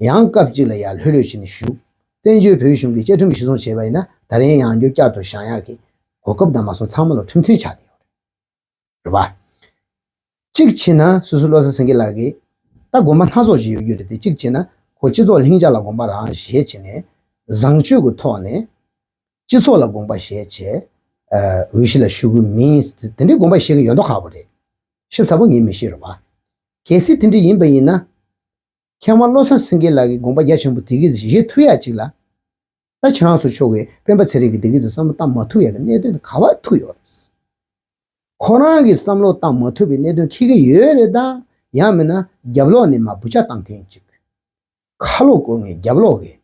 ཡང་སྐབས་གཅིག་ལ་ཡར་ལྷོད་ལྷོད་བྱས་ནས་བཞུགས། བཙན་བྱོལ་བོད་གཞུང་གི་བཅའ་ཁྲིམས་གཞིར་བཟུང་བྱས་པ་ཡིན་ན་ད་རིང་ཡང་བསྐྱར་བསྐྱར་དུ་བཞེངས་ཡག་གི་གོ་སྐབས་དང་མ་སོང་ཚང་མ་ལ་ཁྲིམས་མཐུན་ཆགས་བསྡད་ཡོད་རེད། རེད་པ། གཅིག་བྱས་ན་སོ་སོ་བློ་བཟང་སེང་གེ་ལགས་ཀྱིས་ད་དགོངས་པ་སྣ་ཚོགས་ཤིག་ཡོད་རྒྱུ་རེད་དེ། གཅིག་བྱས་ན་ཁོ་སྤྱི་ཚོགས་ལྷིང་འཇགས་ལ་དགོངས་པ་རང་བཞེས་བྱས་ནས་བཟང་སྤྱོད་ཀྱི་ཐོག་ནས་སྤྱི་ཚོགས་ལ་དགོངས་པ་བཞེས་བྱས། ཨ། འོས་གཞི་ལ་ཞུགས་ཀྱི་མིན་དེ་འདྲའི་དགོངས་པ་བཞེས་ཀྱི་ཡོད་མདོག་ཁ་པོ་རེད། ཞིབ་ཚགས་པོ་ངས་མི་ཤེས་རེད་པ། གལ་སྲིད་དེ་འདྲ་ཡིན་པ་ཡིན་ན། མཁས་དབང་བློ་བཟང་སེང་གེ་ལགས་ཀྱི་དགོངས་པ་རྒྱ་ཆེན་པོ་དེ་གི་བཞེས་ཐུབ་ཡ་ཅིག་ལ། ད་ཁྱེད་རང་ཚོ་ཕྱོགས་ཀྱི་སྤེན་པ་ཚེ་རིང་གིས་དེ་གི་ཚོ་བསམ་བློ་བཏང་མ་ཐུབ་ཡ་གི་གནད་དོན་དེ་ག་པར་ཐུག་ཡོད་རེད། ཁོ་རང་གིས་བསམ་བློ་བཏང་མ་ཐུབ་པའི་གནད་དོན་འཁྱེར་གི་ཡོད་རེད་ད། ཡང་མིན་ན་རྒྱབ་ལོགས་ནས་མར་བུ་ཆ་བཏང་མཁན་ཅིག་ཁ་ལོ་བསྐོར་མཁན་རྒྱབ་ལོགས་ཀྱི་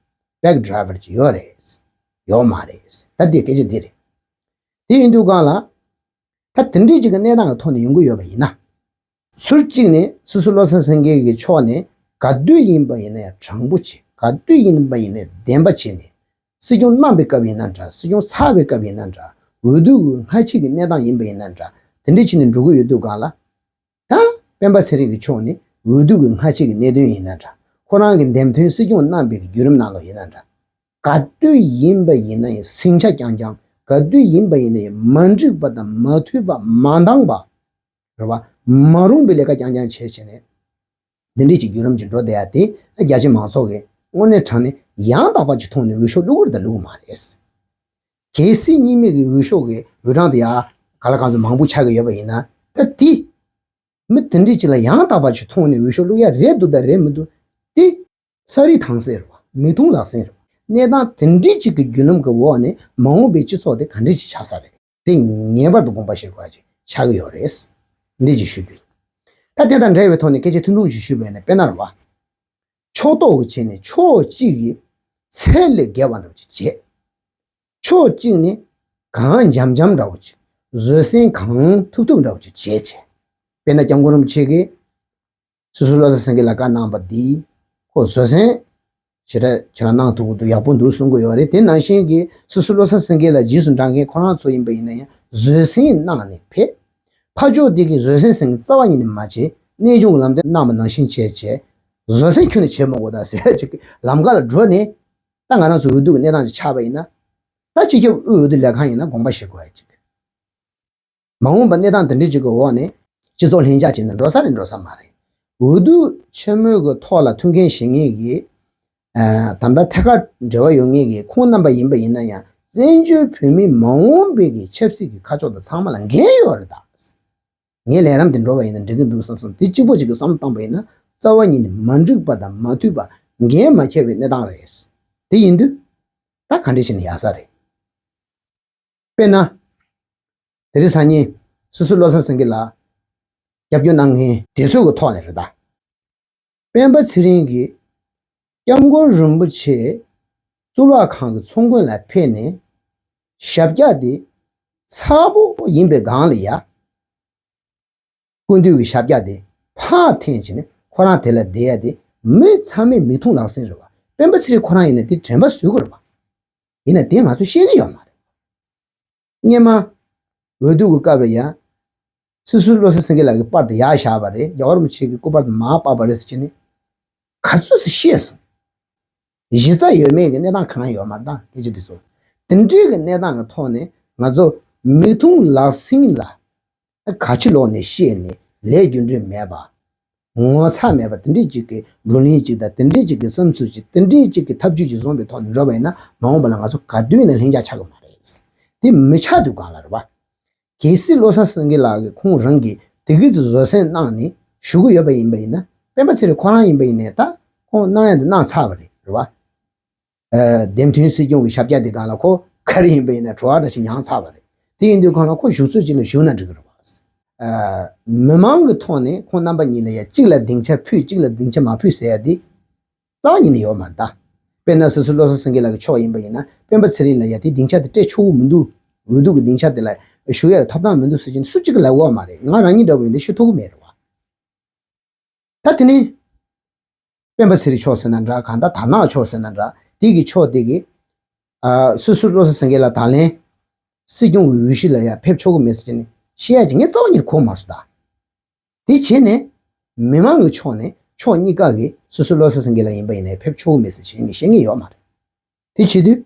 བེག་ཌ་རའི་ཝར་ཅིག་ཡོད་རེད། ཡོད་མ་རེད། ད་དེ་སྐད་ཆ་འདི་རེད། དེ་ཡིན་དུས་སྒང་ལ། ད་དེ་འདྲའི་ཅིག་གི་གནས་སྟངས་ཀྱི་ཐོག་ནས་ཡོང་གི་ཡོད་པ་ཡིན་ན། ཟུར་གཅིག་ནས་སོ་སོ་བློ་བཟང་སེང་གེ་གི་ཕྱོགས་ནས་ག་དུས་ཡིན་པ་ཡིན་ན་ཡང་དྲང་པོ་བྱས། ག་དུས་ཡིན་པ་ཡིན་ན་བདེན་པ་བྱས་ནས། སྲིད་སྐྱོང་གནང་པའི་སྐབས་ཡིན་ན་འདྲ། སྲིད་སྐྱོང་ཚར་བའི་སྐབས་ཡིན་ན་འདྲ། འོས་བསྡུ་གི་སྔ་ཕྱི་གི་གནས་སྟངས་ཡིན་པ་ཡིན་ན་འདྲ། དེ་འདྲ་བྱས་ནས་འགྲོ་གི་ཡོད་དུས་སྒང་ལ། ད་སྤེན་པ་ཚེ་རིང་གི་ཕྱོགས་ནས་འོས་བསྡུ་གི་སྔ་ཕྱི་གི་གནད་དོན་ཡིན་ན་འདྲ། ཁོ་རང་གི་འདེམས་ཐོན་སྲིད་སྐྱོང་གནང་པའི་གི་བརྒྱུད་རིམ་ནང་ལོགས་ཡིན་ན་འདྲ། ག་དུས་ཡིན་པ་ཡིན་ན་ཡང་ཟིང་ཆ་རྐྱང་རྐྱང་། ག་དུས་ཡིན་པ་ཡིན་ན་ཡང་མ་འགྲིག་པ་དང་མ་མཐུན་པ་མ་འདང་པ། རེད་བ། མ་རུང་བའི་ལས་ཀ་རྐྱང་རྐྱང་བྱས་བྱས་ནས། འདི་འདྲས་ཀྱི་བརྒྱུད་རིམ་གྱི་འགྲོ་བསྡད་ཡ་དེ་རྒྱ་ཆེ་མང་ཚོགས་ཀྱིས་དངོས་གནས་དྲང་གནས་ཡང་དག་པ་ཅིག་མཐོང་ནས་འོས་ཤོག་བླུག་གི་རེད་དང་བླུག་གི་མ་རེད། གལ་སྲིད་གཉིས་མེད་ཀྱི་འོས་ཤོག་གི་འོས་གྲངས་དེ་ཡ་ག་ལ་གང་ཚོད་མང་པོ་ཆགས་ཀྱི་ཡོད་པ་ཡིན་ན། ད་དེ་མི་དེ་འདྲས་ཅིག་ལ་ཡང་དག་པ་ཅིག་མཐོང་ནས་འོས་ཤོག་བླུག་ཡ་རེད་འདུག་དང་རེད་མི་འདུག་དེ། ས་རིས་ཐང་སེང་རེད་བ། མིག་མཐོང་ལག་ཟིན་རེད་བ། གནས་སྟངས་དེ་འདྲས་ཅིག་གི་བརྒྱུད་རིམ་གྱི་འོག་ནས་མ་འོངས་པའི་སྤྱི་ཚོགས་དེ་ག་འདྲས་ཅིག་ཆགས་ས་རེད། དེ་ངེས་པར་དུ་དགོངས་པ་བཞེས་དགོས་པ་ཅིག་ཆགས་ཀྱི་ཡོད་རེད། འདི་ཅིག་ཞུ་རྒྱུ་ཡིན། ད་དེ་དང་འབྲེལ་བའི་ཐོག་ནས་སྐད་ཆ་ཐུང་ཐུང་ཞིག་ཞུས་པ་ཡིན་ན། དཔེར་ན་རེད་བ། ཕྱོགས་གཏོགས་ཀྱི་ཆ་ནས་ཕྱོགས་གཅིག་གིས་ཚད་ལས་བརྒལ་བ་འདྲ་བོ་ཅིག་བྱས། ཕྱོགས་གཅིག་ནས་གང་འཇམ་འཇམ་འདྲ་བོ་ཅིག་བཟོད་བསྲན་གང་ཐུབ་ཐུབ་འདྲ་བོ་ཅིག་བྱས་བྱས། དཔེར་ན་སྐྱབས་མགོན་རིན་པོ་ཆེ་གིས་སོ་སོ་བློ་བཟང་སེང་གེ་ལ་བཀའ་གནང་བ་འདི་ཁོ་བཟོད་བསྲན་ཞེ་དྲག་ཁྱེད་རང་གནང་ཐུབ་ཀྱི་འདུག་ཡག་པོ་འདུག་གསུང་གི་ཡོད་རེད། དེ་ནང་བཞིན་གྱི་སོ་སོ་བློ་བཟང་སེང་གེ་ལ་རྗེས་སུ་འབྲང་མཁན་ཁོ་རང་ཚོ་ཡིན་པ་ཡིན་ན་ཡང་བཟོད་བསྲན་གནང་ནས་ཕེབས། ཕར་ཕྱོགས་དེ་གིས་བཟོད་བསྲན་ཟེར་མཁན་རྩ་བ་ཉིད་ནས་མ་བྱེད། གནས་ཆུང་གི་ལམ་སྟོན་གནང་བ་ནང་བཞིན་བྱས་བྱས། བཟོད་བསྲན་ཁྱོན་ནས་བྱེད་མ་དགོས་ད་ཟེར་ཡ་ཅིག་ལམ་ཁ་ལ་འགྲོ་ནས། ད་ང་རང་ཚོ་འོས་བསྡུ་གི་གནས་སྟངས་ཅིག་ཆགས་པ་ཡིན་ན། ད་སྤྱི་ཁྱབ་དབུས་འོས་བསྡུ་ལས་ཁང་ཡིན་ན་དགོངས་པ་བཞེས་དགོས་ཡ་ཅིག་མ་འོངས་པ་གནས་སྟངས་དེ་འདྲ་ཅིག་གི་འོག་ནས་སྤྱི་ཚོགས་ལྷིང་འཇགས་ཅིག་ནང་འགྲོ་ས་རེད་འགྲོ་ས་མ་རེད། འོས་བསྡུ་ཆེན་མོའི་གི་ཐོག་ལ་ཐུགས་འགན་བཞེས་མཁན་གྱི། ཨ། ད་ལྟ་ཐད་ཀར་འབྲེལ་བ་ཡོད་མཁན་གྱི་ཁོང་རྣམ་པ་ཡིན་པ་ཡིན་ན་ཡང་བཙན་བྱོལ་བོད་མིའི་མ་འོངས་པའི་གི་ཆབ་སྲིད་ཀྱི་ཁ་ཕྱོགས་དང་ཚང་མ་ལ་འགན་ཡོད་རེད་ད། ངས་ལས་རིམ་དེ་འགྲོ་བ་ཡིན་ན་འགྲིག་གི་འདུག་བསམ་སོང་། དེ་གཅིག་པོ་གཅིག་གི་བསམ་བློ་བཏང་པ་ཡིན་ན་རྩ་བ་ཉིད་ནས་མ་འགྲིག་པ་དང་མ་འཐུས་པ་འགན་མ་འཁྱེར་བའི་གནས་སྟངས་རེད། དེ་ཡིན་དུས་ད་ག་འདྲ་བྱས་ནས་ཡག་ས་རེད། དཔེར་ན། དེ་རིང་སང་ཉིན་སོ་སོ་བློ་བཟང་སེང་གེ་ལགས་སྐྱབས་བཅོལ་གནང་མཁན་དེ་ཚོའི་གི་ཐོག་ནས་རེད་ད། སྤེན་པ་ཚེ་རིང་གིས་སྐྱབས་མགོན་རིན་པོ་ཆེ་གཙུག་ལག་ཁང་གི་ཚོགས་མགོན་ལ་ཕེབས་ནས་ཞབས་བཀྱག་དེ་ཚ་པོ་ཡིན་པའི་སྒང་ལ་ཡ། སྐུ་མདུན་གྱི་ཞབས་བཀྱག་དེ་ཕར་འཐེན་བྱས་ནས་ཁོ་རང་དེ་ལ་བསྡད་ཡ་དེ་ མི་ཚང་མས་མིག་མཐོང་ལག་ཟིན་རེད་བ། སྤེན་པ་ཚེ་རིང་ཁོ་རང་ཡིན་ན་དེ་དྲན་པ་གསོས་དགོས་རེད་བ། ཡིན་ན་དེ་ང་ཚོ་ཤེས་ཀྱི་ཡོད་མ་རེད། སྔོན་མ་འོས་བསྡུ་གི་སྐབས་ལ་ཡ། སོ་སོའི་བློ་བཟང་སེང་གེ་ལགས་ཀྱི་པར་དེ་ཡར་བཞག་པ་རེད། རྒྱལ་བ་རིན་པོ་ཆེ་གི་སྐུ་པར་དེ་མར་སྤར་བ་རེད་ཟེར་བྱས་ནས་ག་ཚོད་ཙམ་ཤེས་སོང་། གཞི་རྩ་ཡོད་མེད་ཀྱི་གནས་སྟངས་གང་ཡང་ཡོད་མ་རེད། ད་སྐད་ཆ་འདི་ཚོ་དེ་འདྲའི་གི་གནས་སྟངས་ཀྱི་ཐོག་ནས་ང་ཚོ་མིག་མཐོང་ལག་ཟིན་ལ་ག་ཕྱི་ལོགས་ནས་བཤད་ནས་ལས་རྒྱུ་འབྲས་མེད་པ། ངོ་ཚ་མེད་པ་དེ་འདྲས་ཅིག་གི་བགྲོ་གླེང་ཅིག་དང་། དེ་འདྲས་ཅིག་གི་བསམ་ཚུལ་ཅིག་དེ་འདྲས་ཅིག་གི་ཐབས་ཇུས་ཅིག་བཟུང་བའི་ཐོག་ནས་འགྲོ་བ་ཡིན་ན། མ་འོངས་པ་ལ་ང་ཚོ་ག་དུས་ཡིན་ན་ལྷིང་འཇགས་ཆགས་ཀྱི་མ་རེད། དེ་མི་ཆགས་དུས་སྒང་ལ་རེད་བ། གལ་སྲིད་བློ་བཟང་སེང་གེ་ལགས་ཀྱིས་ཁོང་རང་གིས་དེ་གི་ཚོ་བཟོད་བསྲན་གནང་ནས་བཞུགས་ཀྱི་ཡོད་པ་ཡིན་པ་ཡིན་ན། སྤེན་པ་ཚེ་རིང་ཁོ་རང་ཡིན་པ་ཡིན་ནའི་ད་ཁོང་གནང་ཡ་འདི་གནང་ཚར་བ་རེད། རེད་བ། ཨ། འདེམས་ཐོན་སྲིད་སྐྱོང་གི་ཞབས་བཀྱག་འདི་སྒང་ལ་ཁོ་ག་རེ་ཡིན་པ་ཡིན་ན་བྲོ་བ་འདྲ་ཞིག་མྱངས་ཚར་བ་རེད། དེ་ཡིན་དུས་སྒང་ལ་ཁོ་བཞུགས་ཚོད་ཅིག་ལ་བཞུགས་ན་འགྲིག་གི་རེད་བ། ཨ། མི་མང་གི་ཐོག་ནས་ཁོང་རྣམ་པ་གཉིས་ལ་ཡ་གཅིག་ལ་སྡིངས་ཆ་ཕུལ། གཅིག་ལ་སྡིངས་ཆ་མ་ཕུལ་ཟེར་ཡ་དེ་རྩ་བ་ཉིད་ནས་ཡོད་མ་རེད་ད། དཔེར་ན་སོ་སོ་བློ་བཟང་སེང་གེ་ལགས་ཀྱི་ཕྱོགས་ཡིན་པ་ཡིན་ན། སྤེན་པ་ཚེ་རིང་ལ་ཡ་དེ་སྡིངས་ཆ་དེ་སྤྲད་ཆོག་གི་མི་འདུག། འོས་བསྡུ་གི་སྡིངས་ཆ་དེ་ལ་བཞུགས་ཡ་ཐོབ་ཐང་མི་འདུག་ཟེར་གྱིན་སུ་གཅིག་གིས་ལབ་ཡོད་མ་རེད། ང་རང་ཉིད་འདྲ་བོ་ཡིན་ན་ཤོད་ཐུབ་ཀྱི་མེད་རེད་བ། ད་དེ་ནི་སྤེན་པ་ཚེ་རིང་ཕྱོགས་ཟེར་ན་འདྲ། གང་ལྟར་དར་ནག་ཕྱོགས་ཟེར་ན་འདྲ། དེ་གི་ཕྱོགས་དེ་གི། ཨ། སོ་སོ་བློ་བཟང་སེང་གེ་ལགས་ད་ལན་སྲིད་སྐྱོང་གི་འོས་གཞི་ལ་ཡ་ཕེབས་ཆོག་གི་མེད་ཟེར་གྱིན་བཤད་ཡ་ཅིག་ངས་རྩ་བ་ཉིད་གོ་མ་སོང་ད། དེ་བྱས་ནས་མི་མང་གི་ཕྱོགས་ནས་ཕྱོགས་གཉིས་ཀ་གིས་སོ་སོ་བློ་བཟང་སེང་གེ་ལགས་ཡིན་པ་ཡིན་ནའི་ཕེབས་ཆོག་གི་མེད་ཟེར་བཤད་མཁན་ཡོད་མ་རེད། དེ་བྱེད་དུས།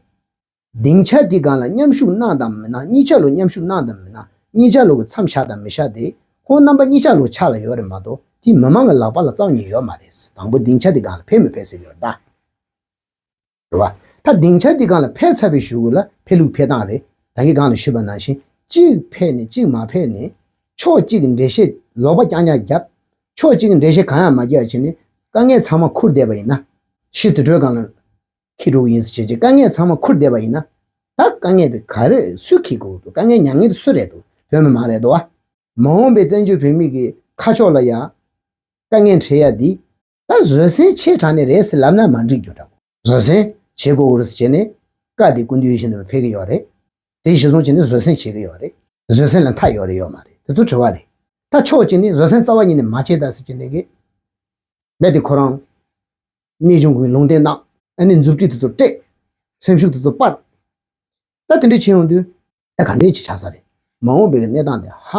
སྡིངས་ཆ་འདི་སྒང་ལ་མཉམ་ཞུགས་གནང་དང་མི་གནང་། གཉིས་ཆ་ལོ་མཉམ་ཞུགས་གནང་དང་མི་གནང་། གཉིས་ཆ་ལོ་གི་མཚམས་བཞག་དང་མི་བཞག་དེ་ཁོང་རྣམ་པ་གཉིས་ཆ་ལོ་ཆ་ལ་ཡོད་རེད་མ་གཏོགས། དེ་མི་མང་གི་ལག་པ་ལ་རྩ་བ་ཉིད་ཡོད་མ་རེད། དང་པོ་སྡིངས་ཆ་འདི་སྒང་ལ་ཕེབས་མི་ཕེབས་ཟེར་ཡོད་རེད་ད། རེད་བ། ད་སྡིངས་ཆ་འདི་སྒང་ལ་ཕེབས་ཚར་བའི་གཞུག་གུ་ལ་ཕེབས་ལུགས་ཕེབས་སྟངས་རེད། ད་གིན་སྒང་ལ་ཞུས་པ་ནང་བཞིན། གཅིག་ཕེབས་ནས་གཅིག་མ་ཕེབས་ནས། ཕྱོགས་གཅིག་གི་འགྲེལ་བཤད་ལོག་པ་རྐྱང་རྐྱང་བརྒྱབ། ཕྱོགས་གཅིག་གི་འགྲེལ་བཤད་གང་ཡང་མ་བརྒྱབ་བྱས་ནས་དཀའ་ངལ་ཚང་མ་ཁུར་བསྡད་པ་ཡིན་ན། ཕྱི་དུར་ཁྲོད་སྒང་ལ་འཁྱེར་འགྲོ་གི་ཡིན་ཟེར་བྱས་བྱས་དཀའ་ངལ་ཚང་མ་ཁུར་བསྡད་པ་ཡིན་ན། ད་དཀའ་ངལ་དེ་ག་རེ་སུས་འཁྱེར་དགོས་འདུག། དཀའ་ངལ་མྱངས་མཁན་དེ་སུ་རེད་འདུག། བོད་མི་མང་རེད་འདུག་བ། མ་འོངས་པའི་བཙན་བྱོལ་བོད་མི་གི་ཁ་ཕྱོགས་ལ་ཡང་དཀའ་ངལ་འཕྲད་ཡ་འདི། ད་བཟོད་བསྲན་ཆེ་དྲགས་ནས་རེད་ཟེར་ལབ་ན་མ་འགྲིག་རྒྱུ་འདྲ་བོ། བཟོད་བསྲན་བྱེད་དགོས་རེད་ཟེར་བྱས་ནས་བཀའ་དེ་སྐུ་མདུན་ཡིད་བཞིན་ནོར་བུ་ཕེབས་ཀྱི་ཡོད་རེད། དེ་གཞིར་བཟུང་བྱས་ནས་བཟོད་བསྲན་བྱེད་ཀྱི་ཡོད་རེད། བཟོད་བསྲན་ལ་མཐའ་ཡོད་རེད་ཡོད་མ་རེད། དེ་ཚོ་དྲི་བ་རེད། ད་ཕྱོགས་གཅིག་ནས་བཟོད་བསྲན་རྩ་བ་ཉིད་ནས་མ་བྱེད་ད་ཟེར་གྱི་འདུག་གི། རྦད་དེ་ཁོ་རང་གནས་ཆུང་གི་ལུང་བསྟན་གནང་། ཨ་ནི་མཛུབ་ཁྲིད་དེ་ཚོ་སྤྲད། སེམས་ཤུགས་དེ་ཚོ་སྤར། ད་དེ་འདྲས་བྱེད་ཡོང་དུས། ད་ག་འདྲས་ཅིག་ཆགས་ས་རེད། མ་འོངས་པའི་གནས་སྟངས་དེ་ཧ་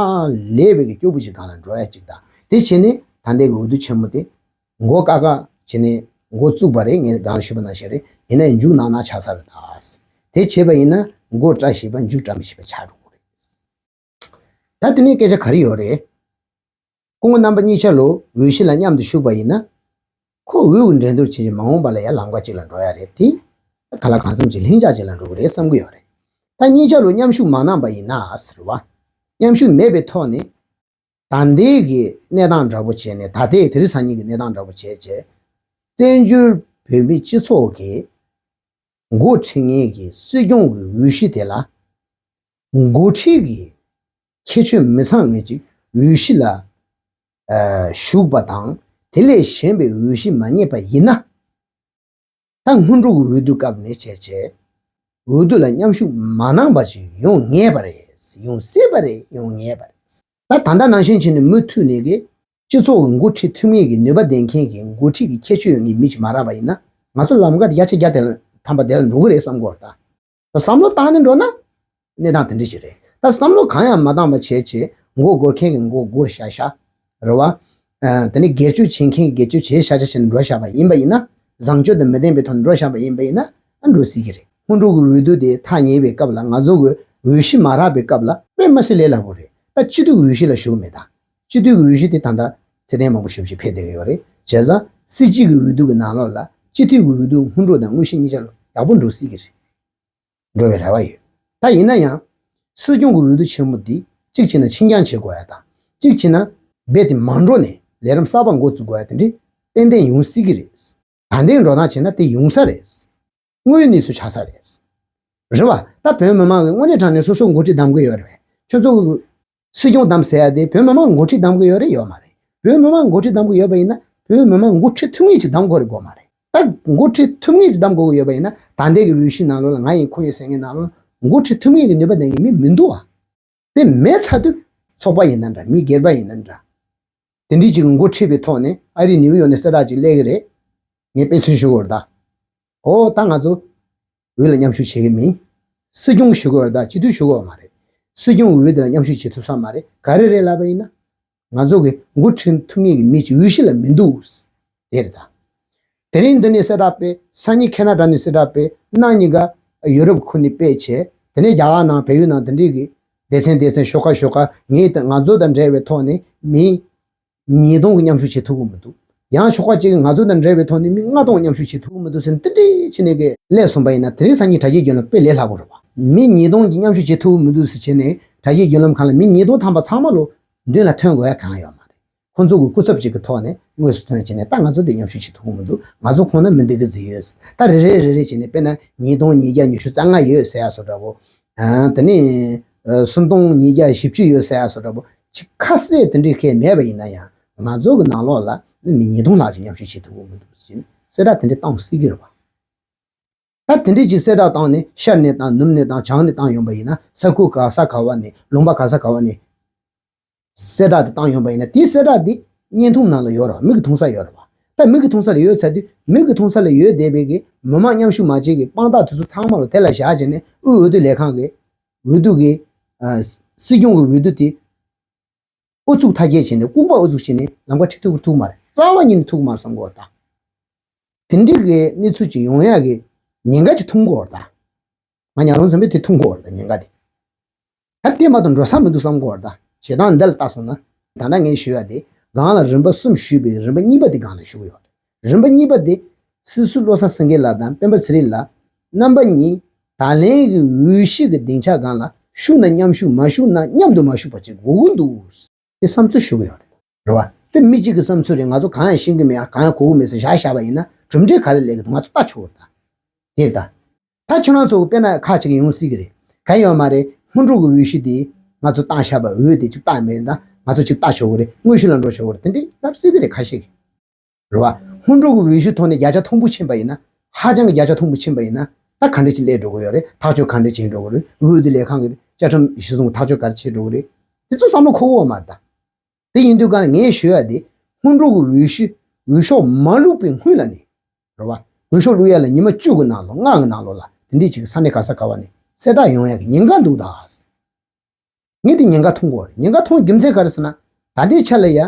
ལས་པའི་གི་སྐྱོ་པོ་ཅིག་སྒང་ལ་འགྲོ་ཡ་ཅིག་དང་། དེ་བྱས་ནས་ད་ལྟའི་གི་འོས་བསྡུ་ཆེན་མོ་དེ་མགོ་བཀག་བཀག་བྱས་ནས་འགོ་བཙུགས་པ་རེད། ངས་སྒང་ལ་ཞུས་པ་ནང་བཞིན་རེད། ཡིན་ན་ཡང་མཇུག་ནག་ནག་ཆགས་ས་རེད་ད། དེ་བྱས་པ་ཡིན་ན་མགོ་བཀྲ་ཤིས་པ་མཇུག་བཀྲ་མི་ཤིས་པ་ཆགས་འགྲོ་གི་རེད། ད་དེ་ནས་སྐད་ཆ་ག་རེ་ཡོད་རེད། སྐུ་ངོ་རྣམ་པ་གཉིས་ཆ་ལོ་འོས་གཞི་ལ་མཉམ་དུ་ཞུགས་པ་ཡིན་ན། ཁོ་འོས་ཀྱི་འགྲན་བསྡུར་བྱེད་ཀྱི་མ་འོངས་པ་ལ་ཡང་ལམ་ཁ་གཅིག་ལ་འགྲོ་ཡ་རེད་དེ། ག་ལ་གང་འཚམ་ཅིག་ལྷིང་འཇགས་ཅིག་ལ་འགྲོ་གི་རེད་བསམ་གྱི་ཡོད་རེད། ད་གཉིས་ཆ་ལོ་མཉམ་ཞུགས་མ་གནང་པ་ཡིན་ན་ཟེར་བ། མཉམ་ཞུགས་མེད་པའི་ཐོག་ནས། ད་ལྟའི་གི་གནས་སྟངས་འདྲ་པོ་བྱས་ནས། ད་ལྟའི་དེ་རིང་སང་ཉིན་གྱི་གནས་སྟངས་འདྲ་པོ་བྱས་བྱས། བཙན་བྱོལ་བོད་མི་སྤྱི་ཚོགས་ཀྱི་འགོ་ཁྲིད་མཁན་གྱི་སྲིད་སྐྱོང་གི་འོས་གཞི་དེ་ལ། འགོ་ཁྲིད་ཀྱི་ཁྱད་ཆོས་མི་ཚང་མཁན་ཅིག་འོས་གཞི་ལ་ཨ་ཞུགས་པ་དང་། དེ་ལས་གཞན་པའི་འོས་གཞི་མ་རྙེད་པ་ཡིན་ན། ད་སྔོན་འགྲོ་གི་འོས་བསྡུ་སྐབས་ནས་བྱས་བྱས། འོས་བསྡུ་ལ་མཉམ་ཞུགས་མ་གནང་པ་ཞིག་ཡོང་ངེས་པ་རེད། ཡོང་སྲིད་པ་རེད། ཡོང་ངེས་པ་རེད། ད་ད་ལྟ་ནང་བཞིན་བྱས་ནས་མུ་མཐུད་ནས་གི་སྤྱི་ཚོགས་ཀྱི་འགོ་ཁྲིད་ཐུབ་ངེས་ཀྱི་ནུས་པ་ལྡན་མཁན་གྱི་འགོ་ཁྲིད་ཀྱི་ཁྱད་ཆོས་ཡོད་མཁན་མི་ཞིག་མ་རག་པ་ཡིན་ན། ང་ཚོ་ལམ་ཁ་དེ་བརྒྱ་ཆ་བརྒྱ་དེ་ལ་ཐམ་པ་དེ་ལ་འགྲོ་གི་རེད་བསམ་གྱི་ཡོད་རེད་ད། ད་བསམ་བློ་བཏང་ནས་འགྲོ་ན། གནས་སྟངས་དེ་འདྲ་ཞིག་རེད། ད་བསམ་བློ་གང་ཡང་མ་བཏང་བ་བྱས་བྱས། མགོ་སྒུར་མཁན་གྱི་མགོ་སྒུར་བཞག་བཞག་རེད་བ། ཨ། དེ་ནས་སྒེར་གཅོད་བྱེད་མཁན་གྱི་སྒེར་གཅོད་བྱས་བཞག་བཞག་བྱས་ནས་འགྲོ་བཞག་པ་ཡིན་པ་ཡིན་ན། བཟང་སྤྱོད་དང་མི་ལྡན་པའི་ཐོག་ནས་འགྲོ་བཞག་པ་ཡིན་པ་ཡིན་ན། ཨ། འགྲོ་སྲིད་ཀྱི་རེད། སྔོན་འགྲོ་གི་འོས་བསྡུ་དེ་ཐག་ཉེ་བའི་སྐབས་ལ། ང་ཚོ་གི་འོས་གཞི་མ་རག་པའི་སྐབས་ལ་དཔེ་མི་སྲིད་ལས་སླ་པོ་རེད། ད་སྤྱི་འཐུས་འོས་གཞི་ལ་ཞུགས་མེད་ད། སྤྱི་འཐུས་ཀྱི་འོས་གཞི་དེ་ད་ལྟ་ཚེ་བརྟན་མང་པོ་ཞེ་པོ་ཅིག་ཕེབས་བསྡད་ཀྱི་ཡོད་རེད། བྱས་ཙང་སྲིད་སྤྱི་གི་འོས་བསྡུ་གི་ནང་ལོགས་ལ་སྤྱི་འཐུས་ཀྱི་འོས་བསྡུ་སྔོན་འགྲོ་དང་དངོས་གཞི་གཉིས་ཆ་ལ་ཡག་པོ་འགྲོ་སྲིད་ཀྱི་རེད། འགྲོ་བའི་རེ་བ་ཡོད། ད་ཡིན་ན་ཡང་། སྲིད་སྐྱོང་གི་འོས་བསྡུ་ཆེན་མོ་འདི་གཅིག་བྱས་ན་ཕྱིར་འགྱངས་བྱེད་དགོས་ཡ་དང་། གཅིག་བྱས་ན་རྦད་དེ་མ་འགྲོ་ནས་ལས་རིམ་གསར་པ་འགོ་བཙུགས་དགོས་ཡ་དེ་འདྲ་ཏན་ཏན་ཡོང་སྲིད་ཀྱི་རེད། ད་ལྟའི་འགྲོ་སྟངས་བྱས་ན་དེ་ཡོང་ས་རེད། དངོས་ཡོད་གནས་ཚུལ་ཆགས་ས་རེད། རེད་བ། ད་བོད་མི་མང་གིས་དངོས་གནས་དྲང་གནས་སོ་སོ་འགོ་ཁྲིད་གདམ་གྱི་ཡོད་རེད་པས། ཁྱོད་ཚོ་གི་སྲིད་སྐྱོང་གདམ་ཟེར་ཡ་དེ་བོད་མི་མང་འགོ་ཁྲིད་གདམ་གྱི་ཡོད་རེད། ཡོད་མ་རེད། བོད་མི་མང་འགོ་ཁྲིད་གདམ་གྱི་ཡོད་པ་ཡིན་ན། བོད་མི་མང་འགོ་ཁྲིད་ཐུབ་ངེས་ཅིག་གདམ་དགོས་རེད། དགོས་མ་རེད། ད་འགོ་ཁྲིད་ཐུབ་ངེས་ཅིག་གདམ་དགོས་ཀྱི་ཡོད་པ་ཡིན་ན། ད་ལྟའི་གི་འོས་གཞིའི་ནང་ལོགས་ལ་ང་ཡིན་ཁོ་ཡིན་ཟེར་མཁན་ནང་ལོགས་ལ་འགོ་ཁྲིད་ཐུབ་ངེས་ཀྱི་ནུས་པ་ལྡན་གྱི་མི་མི་འདུག་བ། དེ་མེད་ཚར་དུས། ཚོགས་པ་ཡིན་ན་འདྲ། མི་སྒེར་པ་ཡིན་ན་འདྲ། དེ་འདྲའི་ཅིག་འགོ་ཁྲིད་པའི་ཐོག་ནས་ཨ་རིའི་ནིའུ་ཡོག་ནས་གསལ་བསྒྲགས་ཅིག་སླེབས་ཀྱི་རེད། ངས་དཔེ་མཚོན་ཞུ་དགོས་རེད་ད། ཨོ་ད་ང་ཚོ་འོས་ལ་མཉམ་ཞུགས་བྱེད་ཀྱི་མིན། སྲིད་སྐྱོང་ཞུ་དགོས་རེད་ད། སྤྱི་འཐུས་ཞུ་དགོས་མ་རེད། སྲིད་སྐྱོང་འོས་དེ་ལ་མཉམ་ཞུགས་བྱེད་ཐུབ་ས་མ་རེད། ག་རེ་རེད་ལབ་པ་ཡིན་ན། ང་ཚོ་གི་འགོ་ཁྲིད་ཐུབ་མཁན་གྱི་མི་གཅིག་འོས་གཞི་ལ་མི་འདུག་དེ་རེད་ད། དེ་རིང་འདི་ནས་གསལ་བསྒྲགས་སྤེལ། སང་ཉིན་ཁེ་ན་ཌ་ནས་གསལ་བསྒྲགས་སྤེལ། གནངས་ཉིན་ཀ་ཡུ་རོབ་ཁུལ་ནས་སྤེལ་བྱས། དེ་ནས་རྒྱ་གར་ནང་བལ་ཡུལ་ནང་དེ་འདྲས་ཀྱི་སྡེ་ཚན་སྡེ་ཚན་ཤོག་ཁག་ཤོག་ཁག་ངས་ད་ང་ཚོ་དང་འབྲེལ་བའི་ཐོག་ནས་མི་ཉིས་སྟོང་གི་མཉམ་ཞུགས་བྱེད་ཐུབ་ཀྱི་མི་འདུག་ཡང་ཤོག་ཁག་ཅིག་གིས་ང་ཚོ་དང་འབྲེལ་བའི་ཐོག་ནས་མི་ལྔ་སྟོང་མཉམ་ཞུགས་བྱེད་ཐུབ་ཀྱི་མི་འདུག་ཟེར་ནས་དེ་འདྲས་བྱས་ནས་གི་སླེབས་སོང་པ་ཡིན་ན། དེ་རིང་སང་ཉིན་དྲ་རྒྱའི་བརྒྱུད་ལམ་དཔེ་ལས་སླ་པོ་རེད་བ། མི་ཉིས་སྟོང་གི་མཉམ་ཞུགས་བྱེད་ཐུབ་ཀྱི་མི་འདུག་ཟེར་བྱས་ནས་དྲ་རྒྱའི་བརྒྱུད་ལམ་ཁག་ལ་མི་ཉིས་སྟོང་ཐམ་པ་ཚང་མ་ལོ་མདུན་ལ་ཐོན་དགོས་ཡ་གང་ཡོད་མ་རེད། ཁོང་ཚོ་གི་སྐུ་ཚབ་ཅིག་གི་ཐོག་ནས་དངོས་སུ་ཐོན་བྱས་ནས། ད་ང་ཚོ་འདི་མཉམ་ཞུགས་བྱེད་ཐུབ་ཀྱི་མི་འདུག་ང་ཚོ་ཁོང་ན་མི་འདི་གི་ཟིག་ཡོད། ད་རེ་རེ་རེ་རེ་བྱས་ནས། དཔེར་ན་ཉིས་སྟོང་ཉིས་བརྒྱ་ཉི་ཤུ་རྩ་ལྔ་ཡོད་ཟེར་ཡ་བཟོ་འདྲ་པོ། ཨ་དེ་ནས་ཨ་སུམ་སྟོང་ཉིས་བརྒྱ་བཞི་བཅུ་ཡོད་ཟེར་ཡ་བཟོ་འདྲ་པོ། ཅིག་ཁ་གསལ་དེ་འདྲའི་ཁེལ་མེད་པ་ཡིན་ན་ཡང་། ང་ཚོ་གི་ནང་ལོགས་ལ་ནི་མི་ཉིས་སྟོང་ལྷག་ཅིག་མཉམ་ཞུགས་བྱེད་ཐུབ་ཀྱི་མི་འདུག་ཟེར་ནས་གསལ་བསྒྲགས་དེ་འདྲ་བཏང་སྲིད་ཀྱི་རེད་བ། ད་དེ་འདྲས་ཀྱི་གསལ་བསྒྲགས་བཏང་ནས། ཤར་ནས་བཏང་། ནུབ་ནས་བཏང་། བྱང་ནས་བཏང་ཡོང་པ་ཡིན་ན། ས་ཁུལ་ག་ས་ག་བ་ནས། ལུང་པ་ག་ས་ག་བ་ནས་གསལ་བསྒྲགས་དེ་བཏང་ཡོང་པ་ཡིན་ན། དེའི་གསལ་བསྒྲགས་དེ་བརྙན་ཐུང་ནང་ལ་ཡོད་རེད་བ། མིག་གིས་མཐོང་ས་ཡོད་རེད་བ། ད་མིག་གིས་མཐོང་ས་ལ་ཡོད་ཚར་དུས། མིག་གིས་མཐོང་ས་ལ་ཡོད་བསྡད་པའི་གི་མི་མང་མཉམ་ཞུགས་མ་བྱེད་ཀྱི་དཔང་རྟགས་དེ་ཚོ་ཚང་མ་ལ་དེ་ལ་བཞག་བྱས་ནས། དབུས་འོས་བསྡུ་ལས་ཁང་གི་འོས་བསྡུ་གི་ཨ་སྲིད་སྐྱོང་གི་འོས་བསྡུ་དེ་ཨུ་ཚུགས་མཐའ་སྐྱེལ་བྱས་ནས། ལྐུགས་པ་ཨུ་ཚུགས་བྱས་ནས་ལམ་ཁ་ཁྲིད་ཐུབ་ཀྱི་ཐུབ་ཀྱི་མ་རེད། རྩ་བ་ཉིད་ནས་ཐུབ་ཀྱི་མ་རེད་བསམ་གྱི་ཡོད་རེད་ད། དེ་འདྲའི་གི་གནས་ཚུལ་ཅིག་ཡོང་ཡག་གི་ཉེན་ཁ་ཅིག་མཐོང་གི་ཡོད་རེད་ད། ང་ཉག་རོང་ཚན་པས་དེ་མཐོང་གི་ཡོད་རེད་ད། ཉེན་ཁ་དེ། ད་དེ་མ་གཏོགས་འགྲོ་ས་མི་འདུག་བསམ་གྱི་ཡོད་རེད་ད། བྱེད་སྟངས་འདི་ལ་བལྟས་སོང་ན། ད་ལྟ་ངས་ཞུ་ཡ་དེ་སྒང་ལ་རིམ་པ་གསུམ་ཞུས་པའི་རིམ་པ་གཉིས་པ་དེ་སྒང་ལ་ཞུ་གི་ཡོད་རེད། རིམ་པ་གཉིས་པ་དེ། སྲིད་ཟུར་བློ་བཟང་སེང་གེ་ལགས་དང་སྤེན་པ་ཚེ་རིང་ལགས་རྣམ་པ་གཉིས་ད་ལན་གྱི་འོས་གཞི་གི་སྡིངས་ཆ་སྒང་ལ་ཞུགས་ན་མཉམ་ཞུགས། མ་ཞུགས་ན་མཉམ་དུ་མ་ཞུགས་པ་བྱེད་དགོས་ཀྱི་འདུག་དེ་བསམ་ཚུལ་ཞུ་གི་ཡོད་རེད། རེད་བ། དེ་མི་གཅིག་གི་བསམ་ཚུལ་རེད། ང་ཚོ་གང་ཡང་ཤེས་ཀྱི་མེད། ཨ་གང་ཡང་གོ་གི་མེད་ཟེར་བཞག་བཞག་པ་ཡིན་ན། གྲུབ་འབྲས་ག་རེ་སླེབས་ཀྱི་འདུག་ང་ཚོ་ལྟ་ཆོག་གི་རེད་ད། དེ་རེད་ད། ད་ཁྱེད་རང་ཚོ་དཔེར་ན་ཁག་ཅིག་ཡོང་སྲིད་ཀྱི་རེད། གང་ཡོད་མ་རེད། སྔོན་འགྲོ་གི་འོས་གཞི་དེ་ང་ཚོ་བཏང་བཞག་པ། འོས་དེ་ཅིག་བཏང་མེད་ད། ང་ཚོ་ཅིག་ལྟ་ཆོག་གི་རེད། དངོས་གཞི་ལ་འགྲོ་ཆོག་གི་རེད། དེ་འདྲས་ལབ་སྲིད་ཀྱི་རེད། ཁ་ཤས་ཀྱིས། རེད་བ། སྔོན་འགྲོ་གི་འོས་གཞི་ཐོག་ནས་བརྒྱ་ཆ་མཐོན་པོ་ཕྱིན་པ་ཡིན་ན། ཧ་ཅང་གི་བརྒྱ་ཆ་མཐོན་པོ་ཕྱིན་པ་ཡིན་ན། ད་ག་འདྲ་ཅིག་སླེབས་འགྲོ་གི་ཡོད་རེད། ཐག་གཅོད་ག་འདྲ་བྱེད་འགྲོ་གི་རེད། འོས་བསྡུ་ལས་ཁང་གི་བཅའ་ཁྲིམས་གཞི་བཟུང་ཐག་གཅོད་ག་རེ་བྱེད་འགྲོ་གི་རེད། དེ་ཚོ་བསམ་བློ་འཁོར་གི་ཡོད་མ་རེད་ད། དེ་ཡིན་དུས་ག་ནས་ངས་ཞུ་ཡ་དེ། སྔོན་འགྲོ་གི་འོས་གཞི་འོས་ཤོག་མ་བླུགས་པའི་སྔོན་ལ་ནས། རེད་བ། འོས་ཤོག་བླུགས་ཡ་ལ་ཉི་མ་བཅུ་གི་ནང་ལོགས། ལྔ་གི་ནང་ལོགས་ལ་དེ་འདྲས་ཅིག་ས་གནས་ག་ས་ག་བ་ནས་གསལ་བསྒྲགས་ཡོང་ཡ་གི་ཉེན་ཁ་འདུག་ད། ངས་དེ་ཉེན་ཁ་མཐོང་གི་ཡོད་རེད། ཉེན་ཁ་མཐོང་རྒྱུ་མཚན་ག་རེ་ཟེར་ན། ད་ལྟའི་ཆ་ལ་ཡ།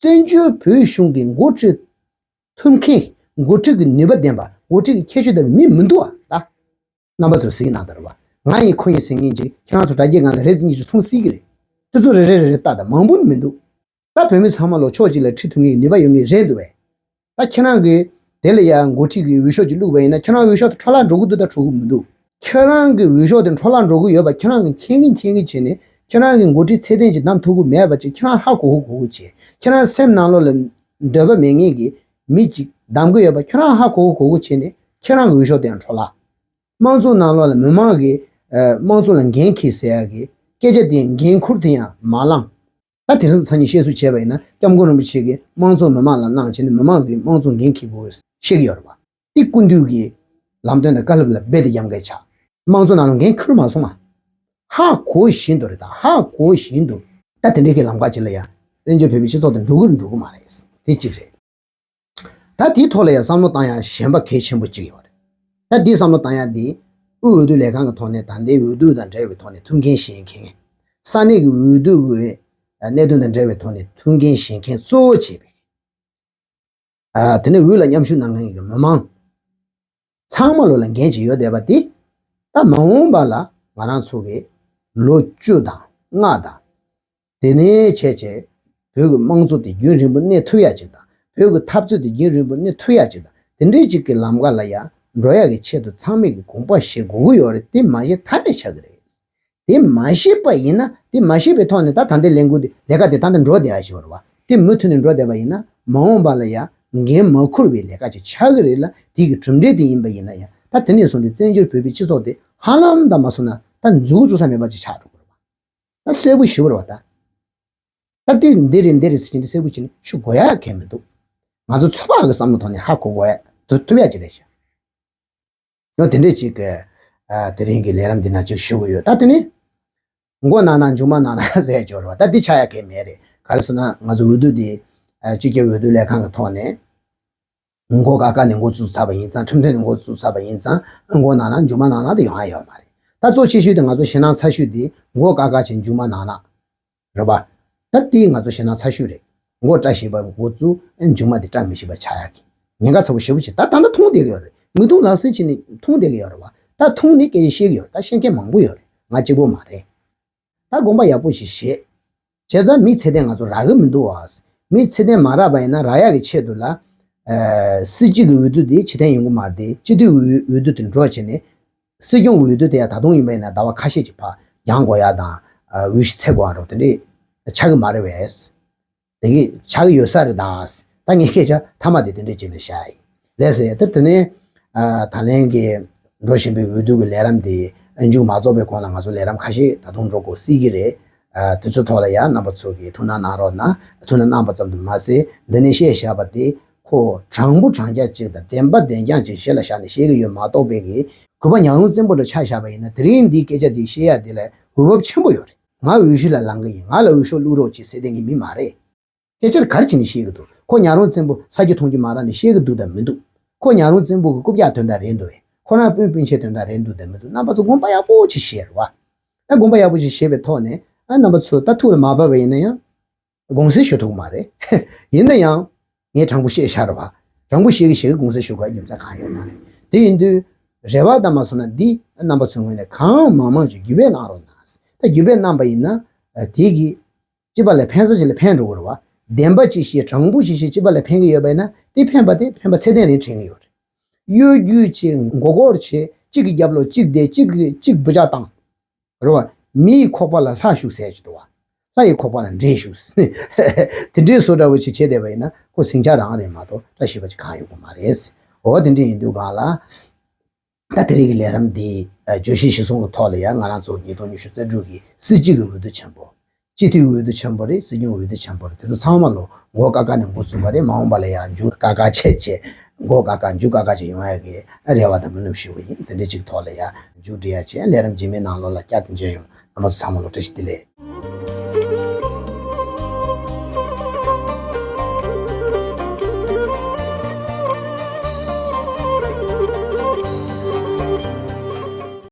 བཙན་བྱོལ་བོད་གཞུང་གི་འགོ་ཁྲིད་ཐུབ་མཁན། འགོ་ཁྲིད་ཀྱི་ནུས་པ་ལྡན་པ། འགོ་ཁྲིད་ཀྱི་ཁྱད་ཆོས་ལྡན་པ་མི་མི་འདུག་ཨ་ད། རྣམ་པ་ཚོས་གཟིགས་གནང་དང་། རེད་བ། ང་ཡིན་ཁོ་ཡིན་ཟེར་མཁན་ཅིག་ཁྱེད་རང་ཚོ་དྲ་རྒྱའི་སྒང་ལ་རེ་གཉིས་ཤིག་མཐོང་སྲིད་ཀྱི་རེད། དེ་ཚོ་རེ་རེ་རེ་རེ་ལྟ་དང་། མང་པོ་ནི་མི་འདུག་ད་བོད་མི་ཚང་མ་ལོ་ཕྱོགས་གཅིག་ལ་ཁྲིད་ཐུབ་མཁན་གྱི་ནུས་པ་ཡོད་མཁན་རེད་འདུག་བས། ད་ཁྱེད་རང་གིས་དེ་ལ་ཡང་འགོ་ཁྲིད་ཀྱི་འོས་ཤོག་ཅིག་བླུགས་པ་ཡིན་ན། ཁྱེད་རང་འོས་ཤོག་དེ་འཕྲོ་བརླག་འགྲོ་གི་འདུག་ད་འགྲོ་གི་མི་འདུག་ཁྱེད་རང་གི་འོས་ཤོག་དེ་འཕྲོ་བརླག་འགྲོ་གི་ཡོད་པ་ཁྱེད་རང་གིས་མཁྱེན་གིན་མཁྱེན་གིན་བྱས་ནས། ཁྱེད་རང་གི་འགོ་ཁྲིད་ཚད་ལྡན་ཅིག་བདམས་ཐུབ་ཀྱི་མེད་པ་ཅིག་ཁྱེད་རང་ཧ་གོ་གི་གོ་གི་བྱས། ཁྱེད་རང་སེམས་ནང་ལོགས་ལ་འདོད་པ་མེད་མཁན་གྱི་མི་ཅིག་བདམས་གི་ཡོད་པ་ཁྱེད་རང་ཧ་གོ་གི་གོ་གི་བྱས་ནས། ཁྱེད་རང་གི་འོས་ཤོག་དེ་ཡང་འཕྲོ་བརླག་དམངས་གཙོ་ནང་ལོགས་ལ་མི་མང་གིས་ཨ་དམངས་གཙོ་ལ་འགན་འཁྱེར་ཟེར་ཡ་གི་སྐད་ཆ་དེ། འགན་འཁུར་དེ་ཡང་མ་བླངས། ད་དེང་སང་སང་ཉིན་བཤད་སྲོལ་བྱས་པ་ཡིན་ན། སྐྱབས་མགོན་རིན་པོ་ཆེ་གིས་དམངས་གཙོ་མི་མང་ལ་གནང་བྱས་ནས། མི་མང་གིས་དམངས་གཙོ་འགན་འཁྱེར་དགོས་བཤད་ཀྱི་ཡོད་རེད་བ། དེ་སྐུ་མདུན་གྱི་ལམ་སྟོན་དང་བཀའ་སློབ་ལ་རྦད་དེ་རྒྱབ་འགལ་ཆགས། དམངས་གཙོ་ནང་ལ་འགན་འཁུར་མ་སོང་ང་། ཧ་གོ་བཞིན་དུ་རེད་ད། ཧ་གོ་བཞིན་དུ། ད་དེ་འདྲའི་གི་ལམ་ཁ་ཅིག་ལ་ཡ་བཙན་བྱོལ་བོད་པའི་སྤྱི་ཚོགས་དེ་འགྲོ་གི་རེད་འགྲོ་གི་མ་རེད། དེ་གཅིག་རེད། ད་དེའི་ཐོག་ལ་ཡང་བསམ་བློ་བཏང་ཡ་གཞན་པ་གལ་ཆེན་པོ་གཅིག་ཡོད་རེད། ད་དེའི་བསམ་བློ་བཏང་ཡ་དེ། དབུས་འོས་བསྡུ་ལས་ཁང་གི་ཐོག་ནས། ད་ལྟའི་འོས་བསྡུ་དང་འབྲེལ་བའི་ཐོག་ནས་ཐུགས་འགན་བཞེས་མཁན། ས་གནས་ཀྱི་འོས་བསྡུ་གི་གནད་དོན་དང་འབྲེལ་བའི་ཐོག་ནས་ཐུགས་འགན་བཞེས་མཁན་གཙོ་བོ་བྱས་པའི། ཨ་དེ་ནས་འོས་ལ་མཉམ་ཞུགས་གནང་མཁན་གྱི་མི་མང་ཚང་མ་ལོ་ལ་འགན་ཅིག་ཡོད་བསྡད་པ་དེ། ད་མ་འོངས་པ་ལ་ང་རང་ཚོ་གི་ལོ་བཅུ་དང་ལྔ་དང་། དེ་ནས་བྱས་བྱས་བོད་ཀྱི་དམངས་གཙོ་དེ་རྒྱུན་རིང་པོ་གནས་ཐུབ་ཡ་ཅིག་དང་། བོད་ཀྱི་འཐབ་རྩོད་དེ་རྒྱུན་རིང་པོ་གནས་ཐུབ་ཡ་ཅིག་དང་། དེ་འདྲའི་ཅིག་གི་ལམ་ཁ་ལ་ཡ་འགྲོ་ཡ་གི་ཆེད་དུ་ཚང་མས་ཀྱི་དགོངས་པ་བཞེས་དགོས་ཀྱི་ཡོད་རེད། དེ་མ་བཞེས་ཐབས་མེད་ཆགས་ཀྱི་རེད། དེ་མ་བཞེས་པ་ཡིན་ན། དེ་མ་བཞེས་པའི་ཐོག་ནས་ད་ད་ལྟའི་ལས་འགུལ་དེ། ལས་ཀ་དེ་ད་ལྟ་འགྲོ་བསྡད་ཡ་ཞིག་ཡོད་རེད་བ། དེ་མུ་མཐུད་ནས་འགྲོ་བསྡད་པ་ཡིན་ན། མ་འོངས་པ་ལ་ཡ་འགན་མ་འཁུར་བའི་ལས་ཀ་ཅིག་ཆགས་ཀྱི་རེད་ལ། དེ་གི་གྲུབ་འབྲས་དེ་ཡིན་པ་ཡིན་ན་ཡང་། ད་དེ་ནས་བཟུང་སྟེ་བཙན་བྱོལ་བོད་པའི་སྤྱི་ཚོགས་དེ་ཧ་ལམ་ད་མ་སོང་ན་ད་མཛུབ་གུ་བཙུགས་ས་མེད་པ་ཅིག་ཆགས་འགྲོ་གི་རེད་བ། ད་གསལ་པོ་ཞེ་པོ་རེད་བ་ད། ད་འདི་འདི་རེད་འདི་རེད་ཟེར་གྱིན་འདི་གསལ་པོ་བྱས་ནས་ཞུ་དགོས་ཡ་གང་ཡང་མི་འདུག་ང་ཚོ་ཚོད་དཔག་གི་བསམ་བློ་ཐོག་ནས་ཧ་གོ་དགོས་ཡ་ཐུབ་ཐུབ་ཡ་ཅིག་རེད་ཤག་ཡང་དེ་འདྲས་ཅིག་གི་ཨ་དེ་རིང་གི་ལས་རིམ་འདི་ནང་ཅིག་ཞུ་གི་ཡོད། ད་དེ་ནི་མགོ་ན་ན་མཇུག་མ་ན་ན་ཟེར་ཡ་ཅིག་ཡོད་རེད་བ། ད་འདི་ཆགས་ཡ་གང་ཡང་མེད་རེད། ག་རེ་ཟེར་ན། ང་ཚོ་འོས་བསྡུ་འདི་ཨ་སྤྱི་ཁྱབ་འོས་བསྡུ་ལས་ཁང་གི་ཐོག་ནས། མགོ་ཀ་ཁ་ནས་འགོ་བཙུགས་ཚར་བ་ཡིན་ཙང་ཁྲིམས་མཐུན་ནས་འགོ་བཙུགས་ཚར་བ་ཡིན་ཙང་མགོ་ནག་ནག་མཇུག་མ་ནག་ནག་དེ་ཡོང་ཡ་ཡོད་མ་རེད། ད་གཙོ་ཆེ་ཤོས་དེ་ང་ཚོ་ཞེད་སྣང་ཚ་ཤོས་དེ་མགོ་ཀ་ཁ་བྱས་མཇུག་མ་ནག་ནག་རེད་པ། ད་དེ་ང་ཚོ་ཞེད་སྣང་ཚ་ཤོས་རེད། མགོ་བཀྲ་ཤིས་པ་འགོ་བཙུགས་མཇུག་མ་དེ་བཀྲ་མི་ཤིས་པ་ཆགས་ཡ་གི་ཉེན་ཁ་ཚ་པོ་ཞེ་པོ་ཅིག་ད་ད་ལྟ་མཐོང་བསྡད་ཀྱི་ཡོད་རེད། མིག་མཐོང་ལག་ཟིན་བྱས་ནས་མཐོང་བསྡད་ཀྱི་ཡོད་རེད་པ། ད་མཐོང་ནས་སྐད་ཆ་བཤད་ཀྱི་ཡོད་རེད། ད་བཤད་མཁན་མང་པོ་ཡོད་རེད། ང་གཅིག་པོ་མ་རེད། ད་དགོངས་པ་ཡག་པོ་ཞིག་བཞེས། བྱས་ཙང་མི་ཚེ་བརྟན་ང་ཚོ་རག་གི་མི་འདུག་བ། མི་ཚེ་བརྟན་མ་རག་པ་ཡིན་ན་རག་ཡག་གི་ཆེད་དུ་ལ། ཨ། སྲིད་སྤྱི་གི་འོས་བསྡུ་དེ་ཕྱིར་འཐེན་ཡོང་གི་མ་རེད་དེ། སྤྱི་འཐུས་འོས་འོས་བསྡུ་དེ་འགྲོ་བྱས་ནས། སྲིད་སྐྱོང་གི་འོས་བསྡུ་དེ་ཡང་ད་དུང་ཡིན་པ་ཡིན་ན་ཟླ་བ་ཁ་ཤས་ཀྱི་བར་འགྱངས་དགོས་ཡག་དང་། ཨ། འོས་གཞི་འཚོལ་དགོས་ཡག་འདྲ་པོ་དེ་འདྲས་ཆགས་ཀྱི་མ་རེད་པས། དེ་གི་ཆགས་ཀྱི་ཡོད་ས་རེད་ད། ད་ངས་སྐད་ཆ་མཐའ་མ་དེ་དེ་འདྲས་བྱས་ནས་བཤད་ཡིན། ལགས་སེ། ད་དེ་ནས། ཨ། ད་ལན་གྱི་འགྲོ་བཞིན་པའི་འོས་བསྡུ་གི་ལས་རིམ་དེ་མཇུག་མ་རྫོགས་པའི་གོང་ལ་ང་ཚོ་ལས་རིམ་ཁ་ཤས་ད་དུང་འགྲོ་དགོས་སྲིད་ཀྱི་རེད། ཨ། དེ་ཚོའི་ཐོག་ལ་ཡང་རྣམ་པ་ཚོ་གིས་ཐུགས་སྣང་གནང་རོགས་གནང་། ཐུགས་སྣང་གནང་པ་ཙམ་དུ་མ་ཟད་འདི་ནས་བཤད་བཞག་པ་དེ་ཁོ་དྲང་པོ་དྲང་རྐྱང་ཅིག་དང་བདེན་པ་བདེན་རྐྱང་ཅིག་གཞི་ལ་བཞག་ནས་བཤད་ཀྱི་ཡོད་མ་གཏོགས་པའི་གི་གུས་པ་ཉག་རོང་བཙན་པོ་འདྲ་ཆ་བཞག་པ་ཡིན་ན་དེ་རིང་འདིའི་སྐད་ཆ་འདི་བཤད་ཡག་འདི་ལ་འོས་བབ་ཆེན་པོ་ཡོད་རེད། ང་འོས་ཤོག་ལ་ལངས་གི་ཡིན། ང་ལ་འོས་ཤོག་བླུག་རོགས་ཅེས་ཟེར་བསྡད་མཁན་མི་མ་རེད། སྐད་ཆ་ག་རེ་བྱས་ནས་བཤད་ཀྱི་འདུག་ཁོ་ཉག་རོང་བཙན་པོ་ས་རྒྱུ་མཐོང་རྒྱུ་མ་རག་ནས་བཤད་ཀྱི་འདུག་དང་མི་འདུག་ཁོ་ཉག་རོང་བཙན་པོ་གི་རྐུབ་བཀྱག་དོན་དག་རེད་འདུག་གས། ཁོ་རང་དཔོན་སྤུན་མཆེད་དོན་དག་རེད་འདུག་དང་མི་འདུག་རྣམ་པ་ཚོ་དགོངས་པ་ཡག་པོ་ཅིག་བཞེས་རོགས། ཨ། དགོངས་པ་ཡག་པོ་ཅིག་བཞེས་པའི་ཐོག་ནས། ཨ། རྣམ་པ་ཚོ་ད་ཐུགས་ལ་མ་བབས་པ་ཡིན་ན་ཡང་དགོངས་སེལ་ཞུ་ཐུབ་ཀྱི་མ་རེད། ཡིན་ན་ཡང་ངས་དྲང་པོ་བཤད་བཞག་རོགས། དྲང་པོ་བཤད་ཀྱི་བཤད་ཀྱི་དགོངས་སེལ་ཞུ་དགོས་རྒྱུ་མཚན་གང་ཡོད་མ་རེད། དེ་ཡིན་དུས་རེ་བ་དང་མ་སོང་ན་འདི་རྣམ་པ་ཚོའི་ངོས་ནས་གང་མང་མང་ཅིག་བརྒྱུད་སྤེལ་གནང་རོགས་གནང་། ད་བརྒྱུད་སྤེལ་གནང་པ་ཡིན་ན། ཨ། དེ་གི་སྤྱི་པ་ལ་ཕན་ས་ཅིག་ལ་ཕན་འགྲོ་གི་རེད་པ། བདེན་པ་ཅིག་བཤད་དྲང་པོ་ཅིག་བཤད་སྤྱི་པ་ལ་ཕན་གི་ཡོད་པ་ཡིན་ན་དེ་ཕན་པ་དེ་ཕན་པ་ཚད་ལྡན་རེད་དྲན་གི་ཡོད་རེད། གཡོ་སྒྱུ་བྱས་མགོ་སྐོར་བྱས་གཅིག་གི་རྒྱབ་ལོགས་གཅིག་བསྡད་གཅིག་གི་གཅིག་འབུ་ཅག་བཏང་། རེད་པ། མི་ཡི་ཁོག་པ་ལ་ལྷ་ཞུགས་ཟེར་གྱི་འདུག་པ། ལྷ་ཡི་ཁོག་པ་ལ་འདྲེ་ཞུགས། དེ་འདྲའི་བཟོ་འདྲ་བོ་ཅིག་བྱས་བསྡད་པ་ཡིན་ན་ཁོ་ཟིང་ཆ་རང་རེད་མ་གཏོགས་བཀྲ་ཤིས་པ་ཅིག་གང་ཡོང་གི་མ་རེད། འོ་དེ་འདྲ་ཡིན་དུས་གང་ལ། ད་དེ་རིང་གི་ལས་རིམ་འདི་བརྗོད་གཞི་གཞིར་བཟུང་གི་ཐོག་ལ་ཡང་ང་རང་ཚོ་ཉིས་སྟོང་ཉི་ཤུ་རྩ་དྲུག་གི་སྲིད་སྤྱི་གི་འོས་བསྡུ་ཆེན་པོ། སྤྱི་འཐུས་འོས་བསྡུ་ཆེན་པོ་རེད། སྲིད་སྐྱོང་འོས་བསྡུ་ཆེན་པོ་རེད། དེ་ཚོ་ཚང་མ་ལོ་མགོ་ཀ་ཀ་ནས་འགོ་བཙུགས་པ་རེད། མ་འོངས་པ་ལ་ཡང་མཇུག་ཀ་ཀ་བྱས་བྱས་མགོ་ཀ་ཀ་མཇུག་ཀ་ཀ་བྱས་ཡོང་ཡ་གི་རེ་བ་དང་སྨོན་ལམ་ཞུ་གི་ཡིན། དེ་འདྲ་ཅིག་ཐོག་ལ་ཡང་མཇུག་སྒྲིལ་ཡ་བྱས། ལས་རིམ་རྗེས་མའི་ནང་ལོགས་ལ་བསྐྱར་དུ་མཇལ་ཡོང་། རྣམ་པ་ཚོ་ཚང་མ་ལོ་བཀྲ་ཤིས་བདེ་ལེགས།